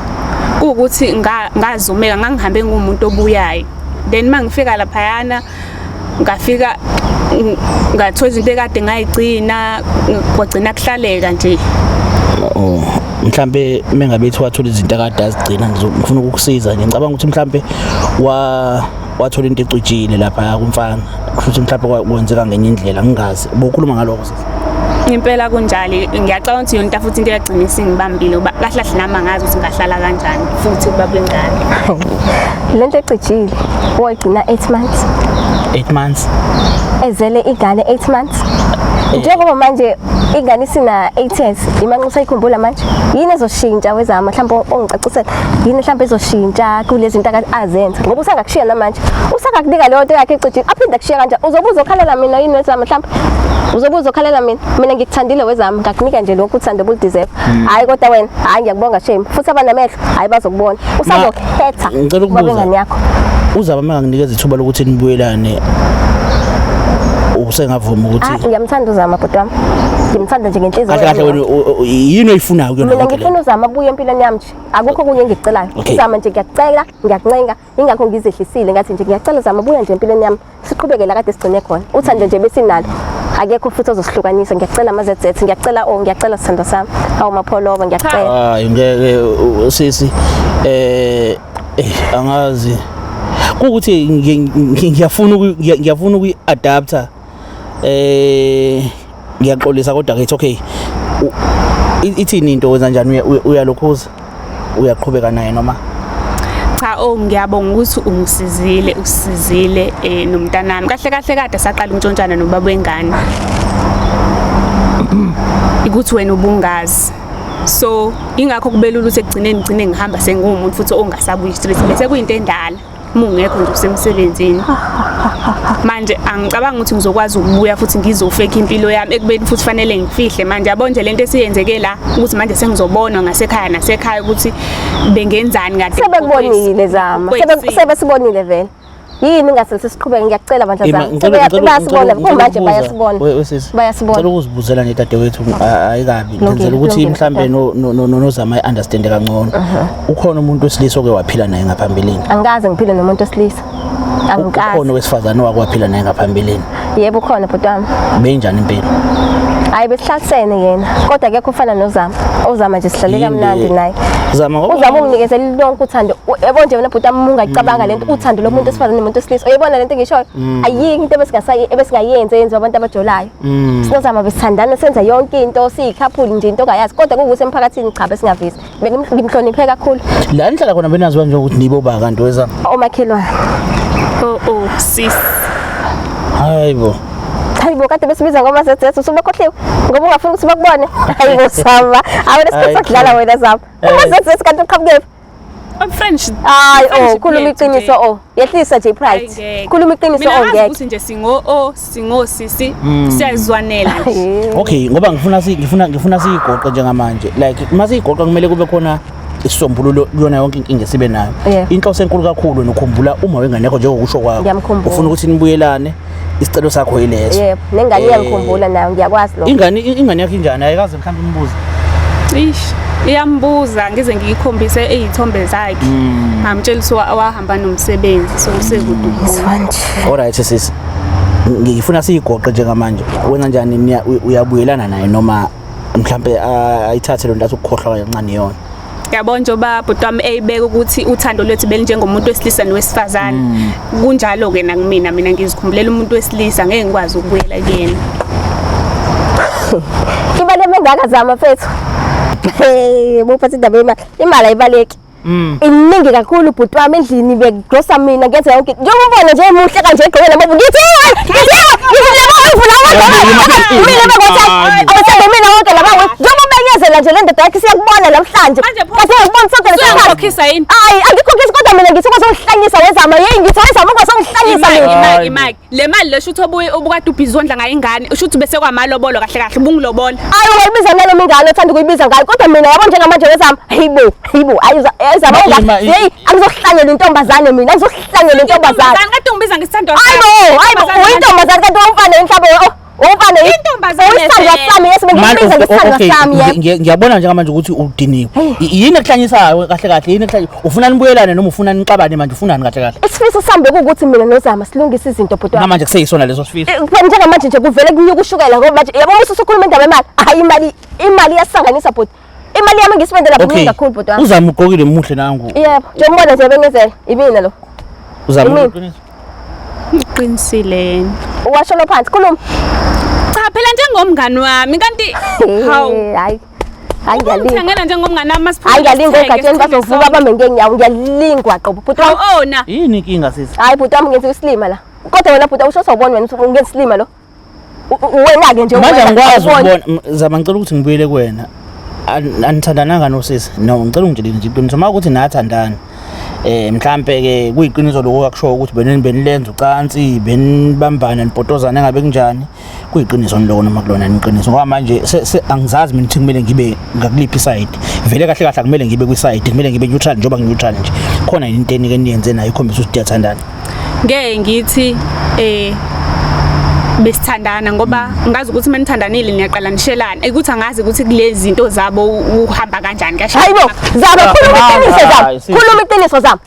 kuwukuthi ngazumeka, ngangihambe ngumuntu obuyayo, then uma ngifika laphayana ngafika ngathola izinto ekade ngayigcina, kwagcina kuhlaleka nje. Oh. Mhlambe mengabe ethi wathola izinto akade azigcina, ngifuna ukukusiza nje. Ngicabanga ukuthi mhlambe wathola into ecijile lapha kumfana, kusho ukuthi mhlambe kwenzeka ngenye indlela, ngingazi. Bokhuluma ngalokho sisi. Impela kunjalo, ngiyacabanga ukuthi yona futhi into eyagcina isingibambile ngoba kahle kahle nami angazi ukuthi ngahlala kanjani futhi kuba bengane. Lento ecijile wayigcina 8 months. 8 months. Ezele ingane 8 months. Njengoba manje ingane isina 8 years, imanxa usayikhumbula manje. Yini ezoshintsha wezama mhlawumbe ongicacisela? Yini mhlawumbe ezoshintsha kulezi zinto azenza? Ngoba usangakushiya namanje. Usangakunika leyo nto yakhe ecijile, aphinde akushiya kanjani? Uzobe uzokhalela mina yini wezama mhlawumbe? Uzobe uzokhalela mina. Mina ngikuthandile wezama, ngakunika nje lokhu uthando obulideserve. Hayi kodwa wena, hayi ngiyakubonga shame. Futhi abanamehlo, hayi bazokubona. Usazokhetha. Ngicela ukubuza. Ubaba ingane yakho. Uzaba manganginikeza ithuba lokuthi nibuyelane, usengavuma ukuthi Ah, ngiyamthanda uZama bhuti wami. Ngimthanda nje ngenhliziyo. Kahle kahle yami wena yini oyifunayo kuyona Mina yonke le ngifuna uZama abuye empilweni yami nje. Akukho okunye engikucelayo. Uzama nje ngiyakucela, ngiyakuncenga, ingakho ngizehlisile ngathi nje ngiyacela Zama buya nje empilweni yami. Siqhubeke la kade sigcine khona. Uthando nje besinalo. Akekho futhi ozosihlukanisa. Ngiyacela ama ZZ, ngiyacela oh, ngiyacela sithando sami. Awu Mapholoba ngiyacela. Hayi ngeke sisi, angazi kukuthi ngiyafuna ukuyi-adapta, ngiyaxolisa kodwa ke it's okay. Ithini into, wenza njani, uyalokhuza, uyaqhubeka naye noma? Cha, oh ngiyabonga ukuthi ungisizile, usizile nomntanami. Kahle kahle kade saqala ukuntshontshana nobaba wengane. Ukuthi wena ubungazi. So ingakho kubelula ukuthi ekugcineni ngigcine ngihamba sengumuntu futhi ongasabuyi straight, bese kuyinto endala uma ungekho nje usemsebenzini. Manje angicabanga ukuthi ngizokwazi ukubuya futhi ngizofeka impilo yami ekubeni futhi fanele ngifihle manje. Yabo nje lento esiyenzeke la ukuthi manje sengizobonwa ngasekhaya nasekhaya ukuthi bengenzani kade. Sebekubonile Zama, sebesibonile vele. Yini ingase sisiqhubeke, ngiyakucela bandla Zama. Sebeyasibona kumanje, bayasibona. Bayasibona. Ngicela ukuzibuzela nje dadewethu, ayikabi ngenzela ukuthi mhlambe noZama i-understand kangcono. Ukhona umuntu wesilisa oke waphila naye ngaphambilini? Angikaze ngiphile nomuntu wesilisa. Angikaze. Ukhona owesifazane owake waphila naye ngaphambilini? Yebo ukhona bhuti wami. Beyinjani impilo? Hayi besihlalisene yena, kodwa akekho ufana noZama. Ozama nje sihlale kamnandi naye. Zama Uzama unginikezela lonke uthando. Yabo nje wena bhuti wami ungayicabanga lento, uthando lomuntu wesifazane nomuntu wesilisa. Uyayibona lento engishoyo? Ayikho into ebesingayenzi eyenziwa abantu abajolayo. Sinozama besithandana senza yonke into, siyi-couple nje into ongayazi, kodwa kuwukuthi emphakathini cha besingavisi. Bengimhloniphe kakhulu. La nihlala khona benaziwa nje ukuthi nibo ba kanti wezama? Omakhelwane. Oh oh sis. Hayibo. Hayibo kade besibiza ngoma zethu usubakhohliwe ngoba ungafuni ukuthi bakubone. Hayibo Zama. Awena isikhathi sokudlala wena Zama. Uma zethu kanti uqhamukephi? French. Hayi oh khuluma iqiniso oh. Yehlisa nje pride. Khuluma iqiniso oh ngeke. Ukuthi nje singo oh singo sisi siyazwanela nje. Okay, ngoba ngifuna siyigoqe njengamanje. Like uma siyigoqa kumele kube khona isisombululo kuyona yonke inkinga esibe nayo. Inhloso enkulu kakhulu nokhumbula uma wengane yakho njengokusho kwakho. Ufuna ukuthi nibuyelane, isicelo sakho yileso. Yebo, nengane iyangikhumbula nayo, ngiyakwazi lokho. Ingane yakho injani? Ayikaze mhlawumbe umbuze. Ish, iyambuza ngize ngiyikhombise izithombe zakhe. Ngamtshela ukuthi wahamba nomsebenzi so usekude. Alright sisi. Ngifuna siyigoqe njengamanje. Wenza njani, uyabuyelana naye noma mhlambe ayithathe lo nto athi ukukhohlwa kancane yona? Yabo njengoba bhuti wami eyibeka ukuthi uthando lwethu belinjengomuntu wesilisa nowesifazane. Kunjalo ke nakumina, mina ngizikhumbulela umuntu wesilisa, ngeke ngikwazi ukubuyela kuyena. Imali emengaka Zama mfethu. Hey, buphatha indaba yemali. Imali ayibaleki. Iningi kakhulu bhuti wami endlini, bekugrosa mina ngenza yonke. Njengoba ubona nje emuhle kanje egqoke namabu ngithi mina bakwethe mina wonke laba njengoba ubenyezela nje le ndoda yakhe siyakubona namhlanje. Kade ngikubona sonke lesikhathi. Yini? Hayi angikhokhisi kodwa mina ngithi kwasongihlanyisa wezama. Hey ngithi wezama kwasongihlanyisa mina. Imali le mali le shuthi obuye obukade ubhizi wondla ngayo ingane, ushuthi bese kwamalobolo kahle kahle ubungilobola. Hayi ungayibiza nalo mingane othanda ukuyibiza ngayo, kodwa mina yabo njengamanje wezama. Hayibo, hayibo, ayizama hey angizokuhlanyela intombazane mina, angizokuhlanyela intombazane. Kade ungibiza ngesithando. Hayibo, hayibo, uyintombazane kanti umfana enhlabo umfana intombazane. Uyisandwa sami yesi bengikubiza ngesithando sami yebo. Ngiyabona njengamanje ukuthi udiniwe. Yini ekuhlanyisayo kahle kahle, yini ekuhlanyisa? Ufuna nibuyelane noma ufuna nixabane manje, ufunani kahle kahle? Isifiso sami bekuwukuthi mina noZama silungise izinto bhuti wami. Namanje kuseyisona leso sifiso. Njengamanje nje kuvele kunyuka ushukela ngoba manje yabo uma usukhuluma indaba yemali, hayi imali, imali iyasanganisa bhuti. Imali yami ngisibende lapho Okay. kuningi kakhulu bhuti wami. Uzama ugqokile muhle nangu. Yebo, njengoba nje bengezela, imina lo. Uzama Imina. uqiniso. Uqinisile yena. Uwasho lo phansi, khuluma. Cha phela njengomngani wami kanti hawu Hayi. Hayi ngiyalingwa. ungithengela njengomngani wami masiphuma. Hayi ngiyalingwa ogatsheni bazovuka bame ngeenyawo, ngiyalingwa qobo. Bhuti wami. Hawu ona. Yini inkinga sisi? Hayi bhuti wami ngenza isilima la. Kodwa wena bhuti awusho sawubona wena uthi ungenza isilima lo. Wena-ke nje Manje wena, angikwazi awuboni. ukubona zama ngicela ukuthi ngibuyele kuwena. Anithandananga nosisi. No, ngicela ungitshele nje iqiniso. Uma ukuthi nathandana. Mhlambe ke kuyiqiniso lokho akushoyo ukuthi benilenza ucansi, benibambana nibhotozana engabe kunjani. Kuyiqiniso niloko noma kulona iqiniso. Ngoba manje angizazi mina ukuthi kumele ngibe ngakuliphi side. Vele kahle kahle akumele ngibe kwi side, kumele ngibe neutral njengoba ngi-neutral nje. Khona yini into enike niyenze nayo ikhombisa ukuthi niyathandana. Ngeke ngithi besithandana ngoba ngazi ukuthi uma nithandanile niyaqala nishelana ukuthi angazi ukuthi kulezi zinto zabo uhamba kanjani kasho. Hayi bo, Zama khuluma iqiniso Zama. Hayi, sis. Khuluma iqiniso Zama.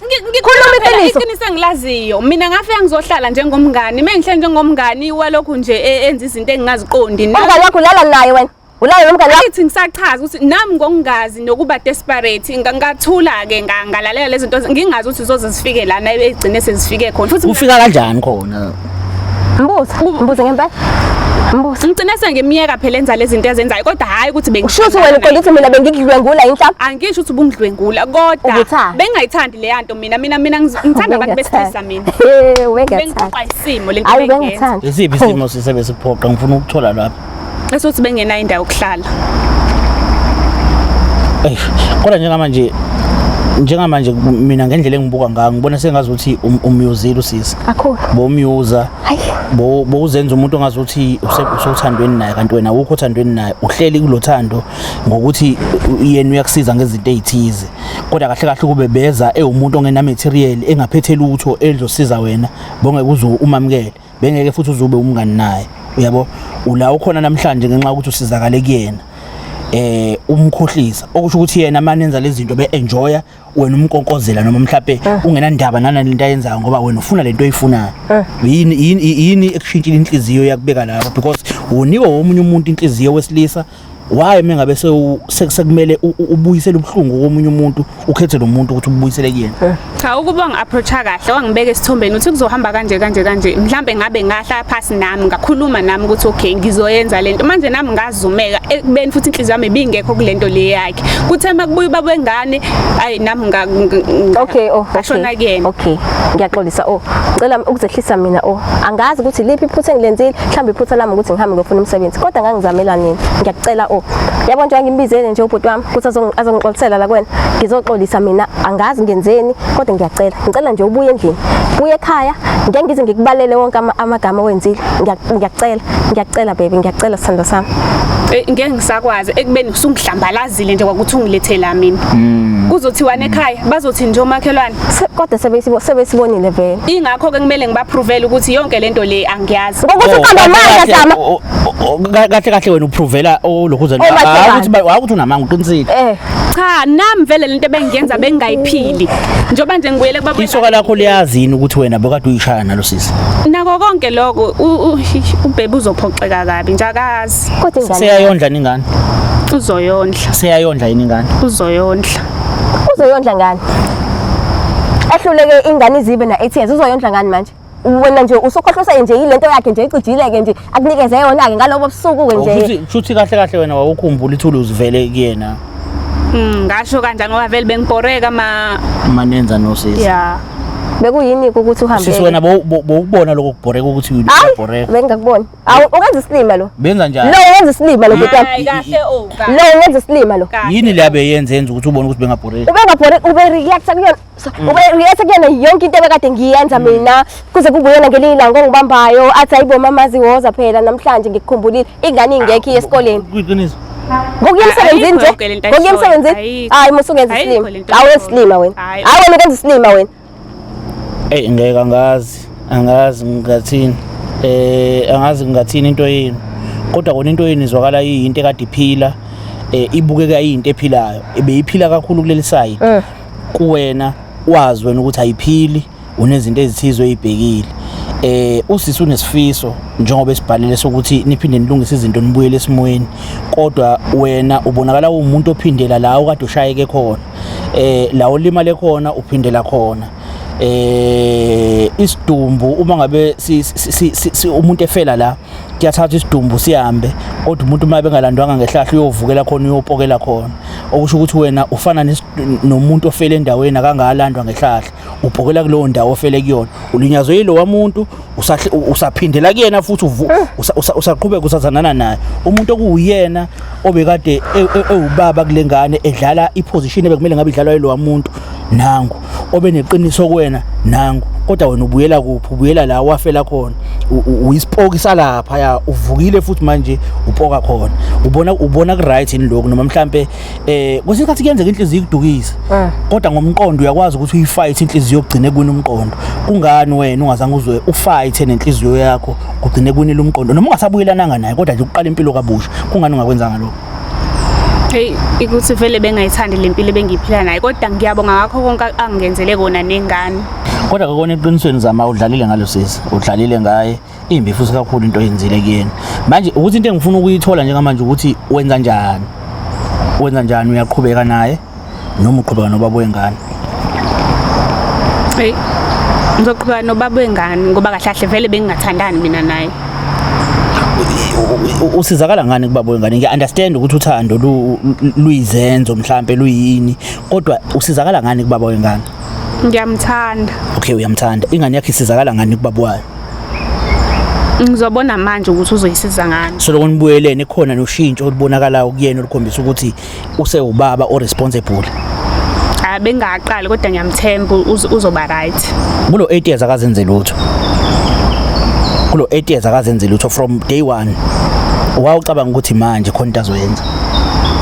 Khuluma iqiniso. Iqiniso engilaziyo mina ngafika ngizohlala njengomngani mengihleli njengomngani walokhu nje enza izinto engingaziqondi. Umngani wakho ulala naye wena. Ulala nomngani wakho. Angithi ngisachaza ukuthi nami ngokungazi nokuba desperate ngathula ke ngalalela lezi zinto ngingazi ukuthi zoze zifike lana egcine sezifike khona futhi Ufika kanjani khona? Mbuzo, mbuzo ngempela. Mbuzo. ngigcine sengimyeka phela enza lezi zinto ezenzayo kodwa hhayi ukuthi Usho ukuthi wena uqonda ukuthi mina bengikudlwengula inhlamba. Angisho ukuthi ubungidlwengula kodwa Ubuthanda. bengingayithandi leya nto mina mina mina ngithanda abantu besilisa mina. Eh, wengathanda. Bengiphoqa isimo lento Hayi bengiyenza. bengathanda. Isiphi isimo sisebe siphoqa ngifuna ukuthola lapha. Esokuthi bengenayo indawo yokuhlala. Eish, kodwa njengamanje mina ngendlela engibuka ngayo ngibona sengazi ukuthi umyuzile usisi. Kakhulu. Bomyuza. Hayi. Bo bowuzenza umuntu ongazuthi usothandweni naye kanti wena awukho othandweni naye uhleli kulothando ngokuthi yena uyakusiza ngezinto ezithize kodwa kahle kahle kube beza ewumuntu ongena material engaphethe lutho edlosiza wena bongeke uze umamukele bengeke futhi uzube umngani naye uyabo ula ukhona namhlanje ngenxa yokuthi usizakale kuyena umkhohlisa okusho ukuthi yena manenza lezi zinto be-enjoya wena umkonkozela noma mhlawumbe ungenandaba nanalento ayenzayo ngoba wena ufuna lento oyifunayo. Yini yini yini ekushintshile inhliziyo yakubeka lapho because unikwa womunye umuntu inhliziyo wesilisa why mengabe sekumele ubuyisele ubuhlungu komunye umuntu ukhethe lo muntu ukuthi ubuyisele kuyena. Cha ukuba ngi-approacha kahle wangibeka esithombeni uthi kuzohamba kanje kanje kanje mhlambe ngabe ngahlala phasi nami ngakhuluma nami ukuthi okay ngizoyenza lento manje nami ngazumeka ekubeni futhi inhliziyo yami ibingekho kulento le yakhe kuthe makubuya ubaba wengane ayi nami Okay, oh, ngashona okay. kuyena. Okay. Ngiyaxolisa oh. Ngicela ukuzehlisa mina oh. Angazi ukuthi liphi iphutha engilenzile, mhlawumbe iphutha lami ukuthi ngihambe ngiyofuna umsebenzi. Kodwa ngangizamela nini? Ngiyakucela oh. Yabo nje ngimbizele nje ubhuti wami ukuthi azongixolisela la kuwena. Ngizoxolisa mina, angazi ngenzeni, kodwa ngiyacela. Ngicela nje ubuye endlini. Buye ekhaya, ngeke ngize ngikubalele wonke amagama owenzile. Ngiyakucela, ngiyakucela baby, ngiyakucela sithandwa sami. Ngeke ngisakwazi ekubeni usungihlambalazile nje kwakuthi ungilethela mina. Kuzothiwa ekhaya bazothi nje omakhelwane. Kodwa sebesibonile vele. Ingakho ke kumele ngibaprovele ukuthi yonke lento le angiyazi. Ngokuthi uqamba amanga Zama. Kahle kahle wena uprovela olokhuzana. Ukuthi unamanga uqinisile. Cha nami vele lento ebengiyenza bengingayiphili. Njengoba nje ngibuyele kubaba. Isoka lakho liyazi yini ukuthi wena bokade uyishaya nalo sisi? Nako konke lokho ubhebe uzophoxeka kabi nje akazi. Kodwa ingane seyayondla ningane? Uzoyondla. Seyayondla yini ingane? Uzoyondla. Uzoyondla ngani? Ehluleke ingane izibe na 8 years uzoyondla ngani manje? Wena nje usukhohlisa nje yilento yakhe nje icijile ke nje akunikeze yona ke ngalobo busuku ke nje. Futhi kahle kahle wena wawukhumbula ithuluzi vele kuyena. Ngasho kanjani ngoba vele bengibhoreka manenza nosisi. Yeah. Bekuyini ukuthi uhambe? Sisi wena bowukubona lokho kubhoreka ukuthi uyabhoreka. Bengingakuboni. Awu ungenza isilima lo. Benza njani? Lo ungenza isilima lo bhuti wami. Hayi kahle oh. Lo ungenza isilima lo. Yini le abeyenze yenza ukuthi ubone ukuthi bengabhoreki? Ubengabhoreki ube react kuyona. Ube react kuyona yonke into ebekade ngiyenza mina kuze kubuyena ngelinye ilanga ongibambayo athi hayibo mama ziwoza phela namhlanje ngikukhumbulile ingane ingekho iye esikoleni. Kuyiqiniso. Ngokuya emsebenzini nje. Ngokuya emsebenzini. Hayi musu ungenza isilima. Hawu isilima wena. Hayi wena ungenza isilima wena. Ey ngeke angazi ngingathini. Angazi ngingathini into yenu. Kodwa kona into yenu izwakala iyinto ekade iphila, ibukeka iyinto ephilayo. Ibeyiphila kakhulu kuleli side. Kuwena wazi wena ukuthi ayiphili, unezinto ezithize oyibhekile. Usisi unesifiso njengoba esibhalele sokuthi niphinde nilungise izinto nibuyele esimweni, kodwa wena ubonakala uwumuntu ophindela la okade ushayeke khona, la olimale khona uphindela khona. Isidumbu uma ngabe umuntu efela la kuyathatha isidumbu sihambe, kodwa umuntu uma bengalandwanga ngehlahla uyovukela khona, uyopokela khona, okusho ukuthi wena ufana nomuntu ofele endaweni akangalandwa ngehlahla, upokela kulowo ndawo ofele kuyona, ulinyazwe yilowa muntu, usaphindela kuyena futhi usaqhubeka usathandana naye, umuntu okuwuyena obekade ewubaba kule ngane, edlala iposition ebekumele ngabe idlalwa yilowa muntu. Nangu obeneqiniso kuwena, nangu, kodwa wena ubuyela kuphi? Ubuyela la wafela khona, uyisipoki salapha ya, uvukile futhi manje upoka khona. Ubona ku right yini lokhu? Noma mhlambe kwesinye isikhathi kuyenzeka inhliziyo ikudukise, kodwa ngomqondo uyakwazi ukuthi uyifight inhliziyo yokugcine kuwina umqondo. Kungani wena ungazange uzwe ufight nenhliziyo yakho kugcine kuwinile umqondo, noma ungasabuyelananga naye, kodwa nje ukuqala impilo kabusha? Kungani ungakwenzanga lokho? Hey, ukuthi vele bengayithandi le mpilo ebengiyiphila naye, kodwa ngiyabonga ngakho konke angenzele kona nengane. Kodwa kakona eqinisweni, Zama, udlalile ngalo sisi, udlalile ngaye, imbi futhi kakhulu into oyenzile kuyena. Manje ukuthi into engifuna ukuyithola njengamanje ukuthi wenza njani, wenza njani, uyaqhubeka naye noma uqhubeka nobaba wengane? Hey, ngizoqhubeka nobaba wengane ngoba kahle kahle vele bengingathandani mina naye. Usizakala ngani kubaba wengane? Ngiya-understand ukuthi uthando luyizenzo mhlampe luyini, kodwa usizakala ngani kubaba wengane? Ngiyamthanda. Okay, uyamthanda. Ingane yakho isizakala ngani kubaba wayo? Ngizobona manje ukuthi uzoyisiza ngani. So lokho nibuyelene khona noshintsho olubonakalayo kuyena olukhombisa ukuthi usewubaba o-responsible? Ah, bengaqali, kodwa ngiyamthemba uzoba right. Kulo 8 years akazenze lutho, kulo 8 years akazenze lutho from day one. Wawucabanga ukuthi manje khona into azoyenza?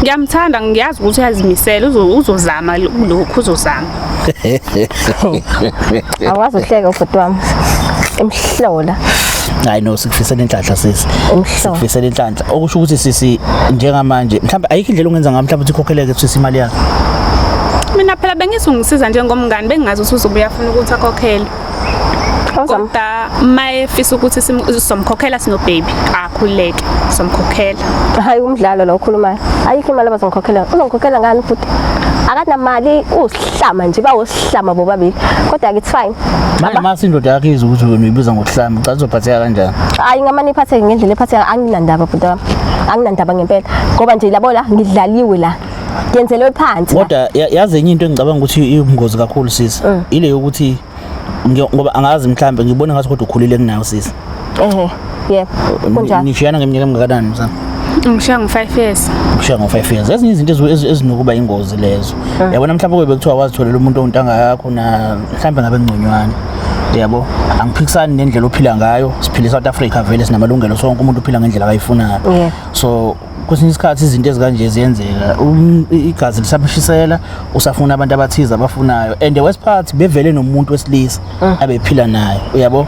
Ngiyamthanda, ngiyazi ukuthi uyazimisela, uzozama lokhu, uzozama. Awazi uhleka ubhuti wami. Imhlola. Hayi no, sikufisela inhlanhla sisi. Imhlola. Sikufisela inhlanhla. Okusho ukuthi sisi njengamanje mhlawumbe ayikho indlela ongenza ngayo mhlawumbe ukuthi ikhokheleke sisi imali yakho? Mina phela bengithi ungisiza njengomngani, bengingazi ukuthi uzobe uyafuna ukuthi akhokhele. Awuzama. Kodwa mayefisa ukuthi sizomkhokhela sino baby, akhululeke, sizomkhokhela. Hayi, umdlalo lo okhulumayo. Ayikho imali abazongikhokhela. Uzongikhokhela ngani futhi? Akanamali, usihlama nje, bawusihlama bobabili. Kodwa ke it's fine. Manje mase indoda yakho izwe ukuthi wena uyibiza ngokuhlamba, ucathi uzophatheka kanjani? Hayi, ngamane iphatheke ngendlela ephatheka, anginandaba bhuti wami. Anginandaba ngempela. Ngoba nje labo la ngidlaliwe la. Ngenzelwe phansi la. Kodwa yazi enye into engicabanga ukuthi iyingozi kakhulu sisi, ile yokuthi ngoba angazi mhlambe ngibona ngathi kodwa ukhulile kunayo sisi. Ehe. Yebo. Kunjalo. Nishiyana ngeminyaka emingakanani msana? Ngishiya ngo-5 years. Kushiya ngo-5 years. Ezinye izinto ezinokuba ingozi lezo. Yabona mhlawumbe kube bekuthiwa wazitholela umuntu ontanga yakho na mhlawumbe ngabe ngconywana. Yabo, angiphikisani nendlela ophila ngayo. Siphila eSouth Africa vele, sinamalungelo sonke, umuntu uphila ngendlela akayifunayo. So kwesinye isikhathi izinto ezikanje ziyenzeka. Igazi lisabishisela, usafuna abantu abathize abafunayo, and the worst part bevele nomuntu wesilisa abephila naye, uyabo,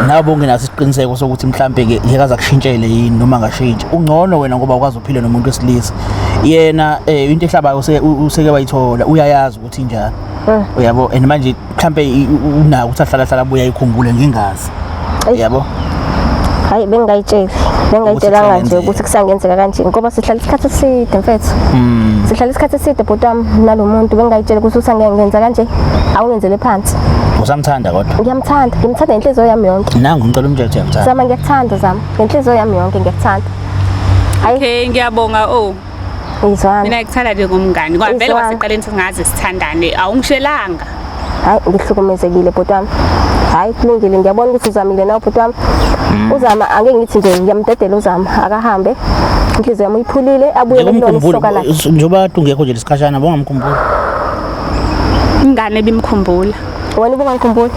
nabo ungenaso isiqiniseko sokuthi mhlambe ke ngeke aze akushintshele yini noma angashintshi. Ungcono wena ngoba ukwazi uphile nomuntu wesilisa. Yena into ehlabayo useke wayithola, uyayazi ukuthi injani, uyabo, and manje mhlambe unako ukuthi ahlala hlala abuye ayikhumbule, ngingazi. Eish. Yabo. Hayi, bengingayitsheli. Bengingayitshelanga nje kusangenzeka. ukuthi kusangenzeka kanje ngoba sihlala isikhathi eside mfethu. Sihlala isikhathi eside bhuti wami nalo muntu, bengingayitsheli ukuthi usangenza kanje. Awungenzele phansi. Usamthanda kodwa? Ngiyamthanda, ngimthanda ngenhliziyo yami yonke. Nangu ngicela umtshele ukuthi uyamthanda. Zama, ngiyakuthanda Zama. Ngenhliziyo yami yonke ngiyakuthanda. Hayi. Okay, ngiyabonga oh. Izwana. Mina ngikuthanda njengomngani. Ngoba vele Izwana. kwasiqaleni singaze sithandane, awungishelanga. Hayi, ngihlukumezekile bhuti wami. Hayi, kulungile, ngiyabona ukuthi uzamile nawe bhuti wami. Uzama, angeke ngithi nje ngiyamdedela uzama, akahambe. Inhliziyo yami uyiphulile, abuye kulona isoka lakhe. Njengoba kade ungekho nje lesikhashana, bongamkhumbula? Ingane ebimkhumbula. Wena ubungangikhumbuli?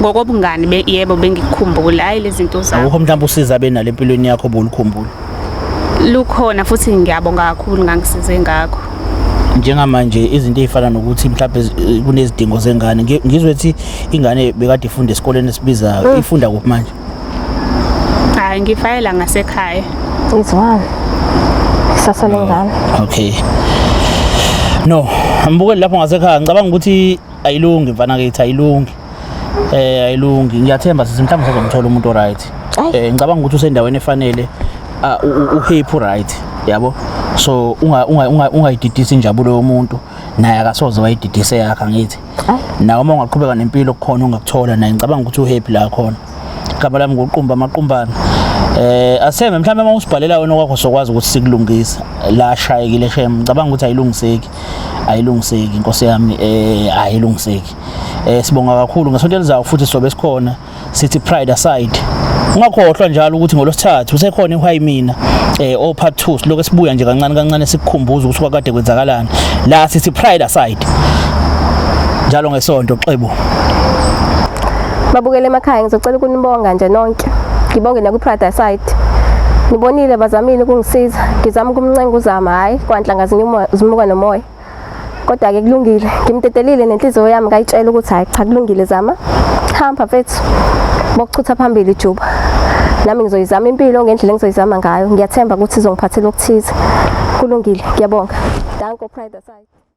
Ngokobungani yebo bengikukhumbula, hayi lezi zinto zakho. Akukho mhlawumbe usiza abe nalo empilweni yakho obulukhumbula? Lukhona futhi, ngiyabonga kakhulu ngangisize ngakho. Njengamanje izinto ey'fana nokuthi mhlawumbe kunezidingo zengane. Ngizwe ukuthi ingane bekade ifunda esikoleni esibizayo, ifunda kuphi manje? Hayi, ngifayela ngasekhaya. Izwana. Kusasa lengane. Okay, no, ambukeli lapho ngasekhaya, ngicabanga ukuthi ayilungi mfana kithi, ayilungi. Ayilungi. Ngiyathemba sisi mhlawumbe usazomthola umuntu oright. Ngicabanga ukuthi usendaweni efanele. U-happy right yabo. So unga unga ungayididisi injabulo yomuntu naye akasoze wayididise yakhe angithi. Nawe uma ungaqhubeka nempilo kukhona ongakuthola naye ngicabanga ukuthi uhappy la khona. Igama lami nguqumba amaqumbana. Aseme mhlawumbe uma usibhalela wena okwakho sokwazi ukuthi sikulungise. La shayekile shem ngicabanga ukuthi ayilungiseki. Ayilungiseki inkosi yami ayilungiseki. Sibonga kakhulu ngesonto elizayo futhi sobe sikhona sithi pride aside. Ungakhohlwa njalo ukuthi ngolosithathu usekhona iHwai Mina o part 2 silokho sibuya nje kancane kancane sikukhumbuza ukuthi kwakade kwenzakalani. La sithi pride aside. Njalo ngesonto xebo. Babukele emakhaya ngizocela ukunibonga nje nonke. Ngibonge nakwi-Pride Aside. Nibonile bazamile ukungisiza. Ngizama ukumncenga uzama hhayi kwanhlanga zimuka nomoya. Kodwa-ke kulungile. Ngimdedelile nenhliziyo yami ngayitshela ukuthi hhayi cha kulungile zama. Hamba mfethu. Bokuchutha phambili juba. Nami ngizoyizama impilo ngendlela engizoyizama ngayo. Ngiyathemba ukuthi izongiphathela okuthize. Kulungile. Ngiyabonga. Danko Pride Aside.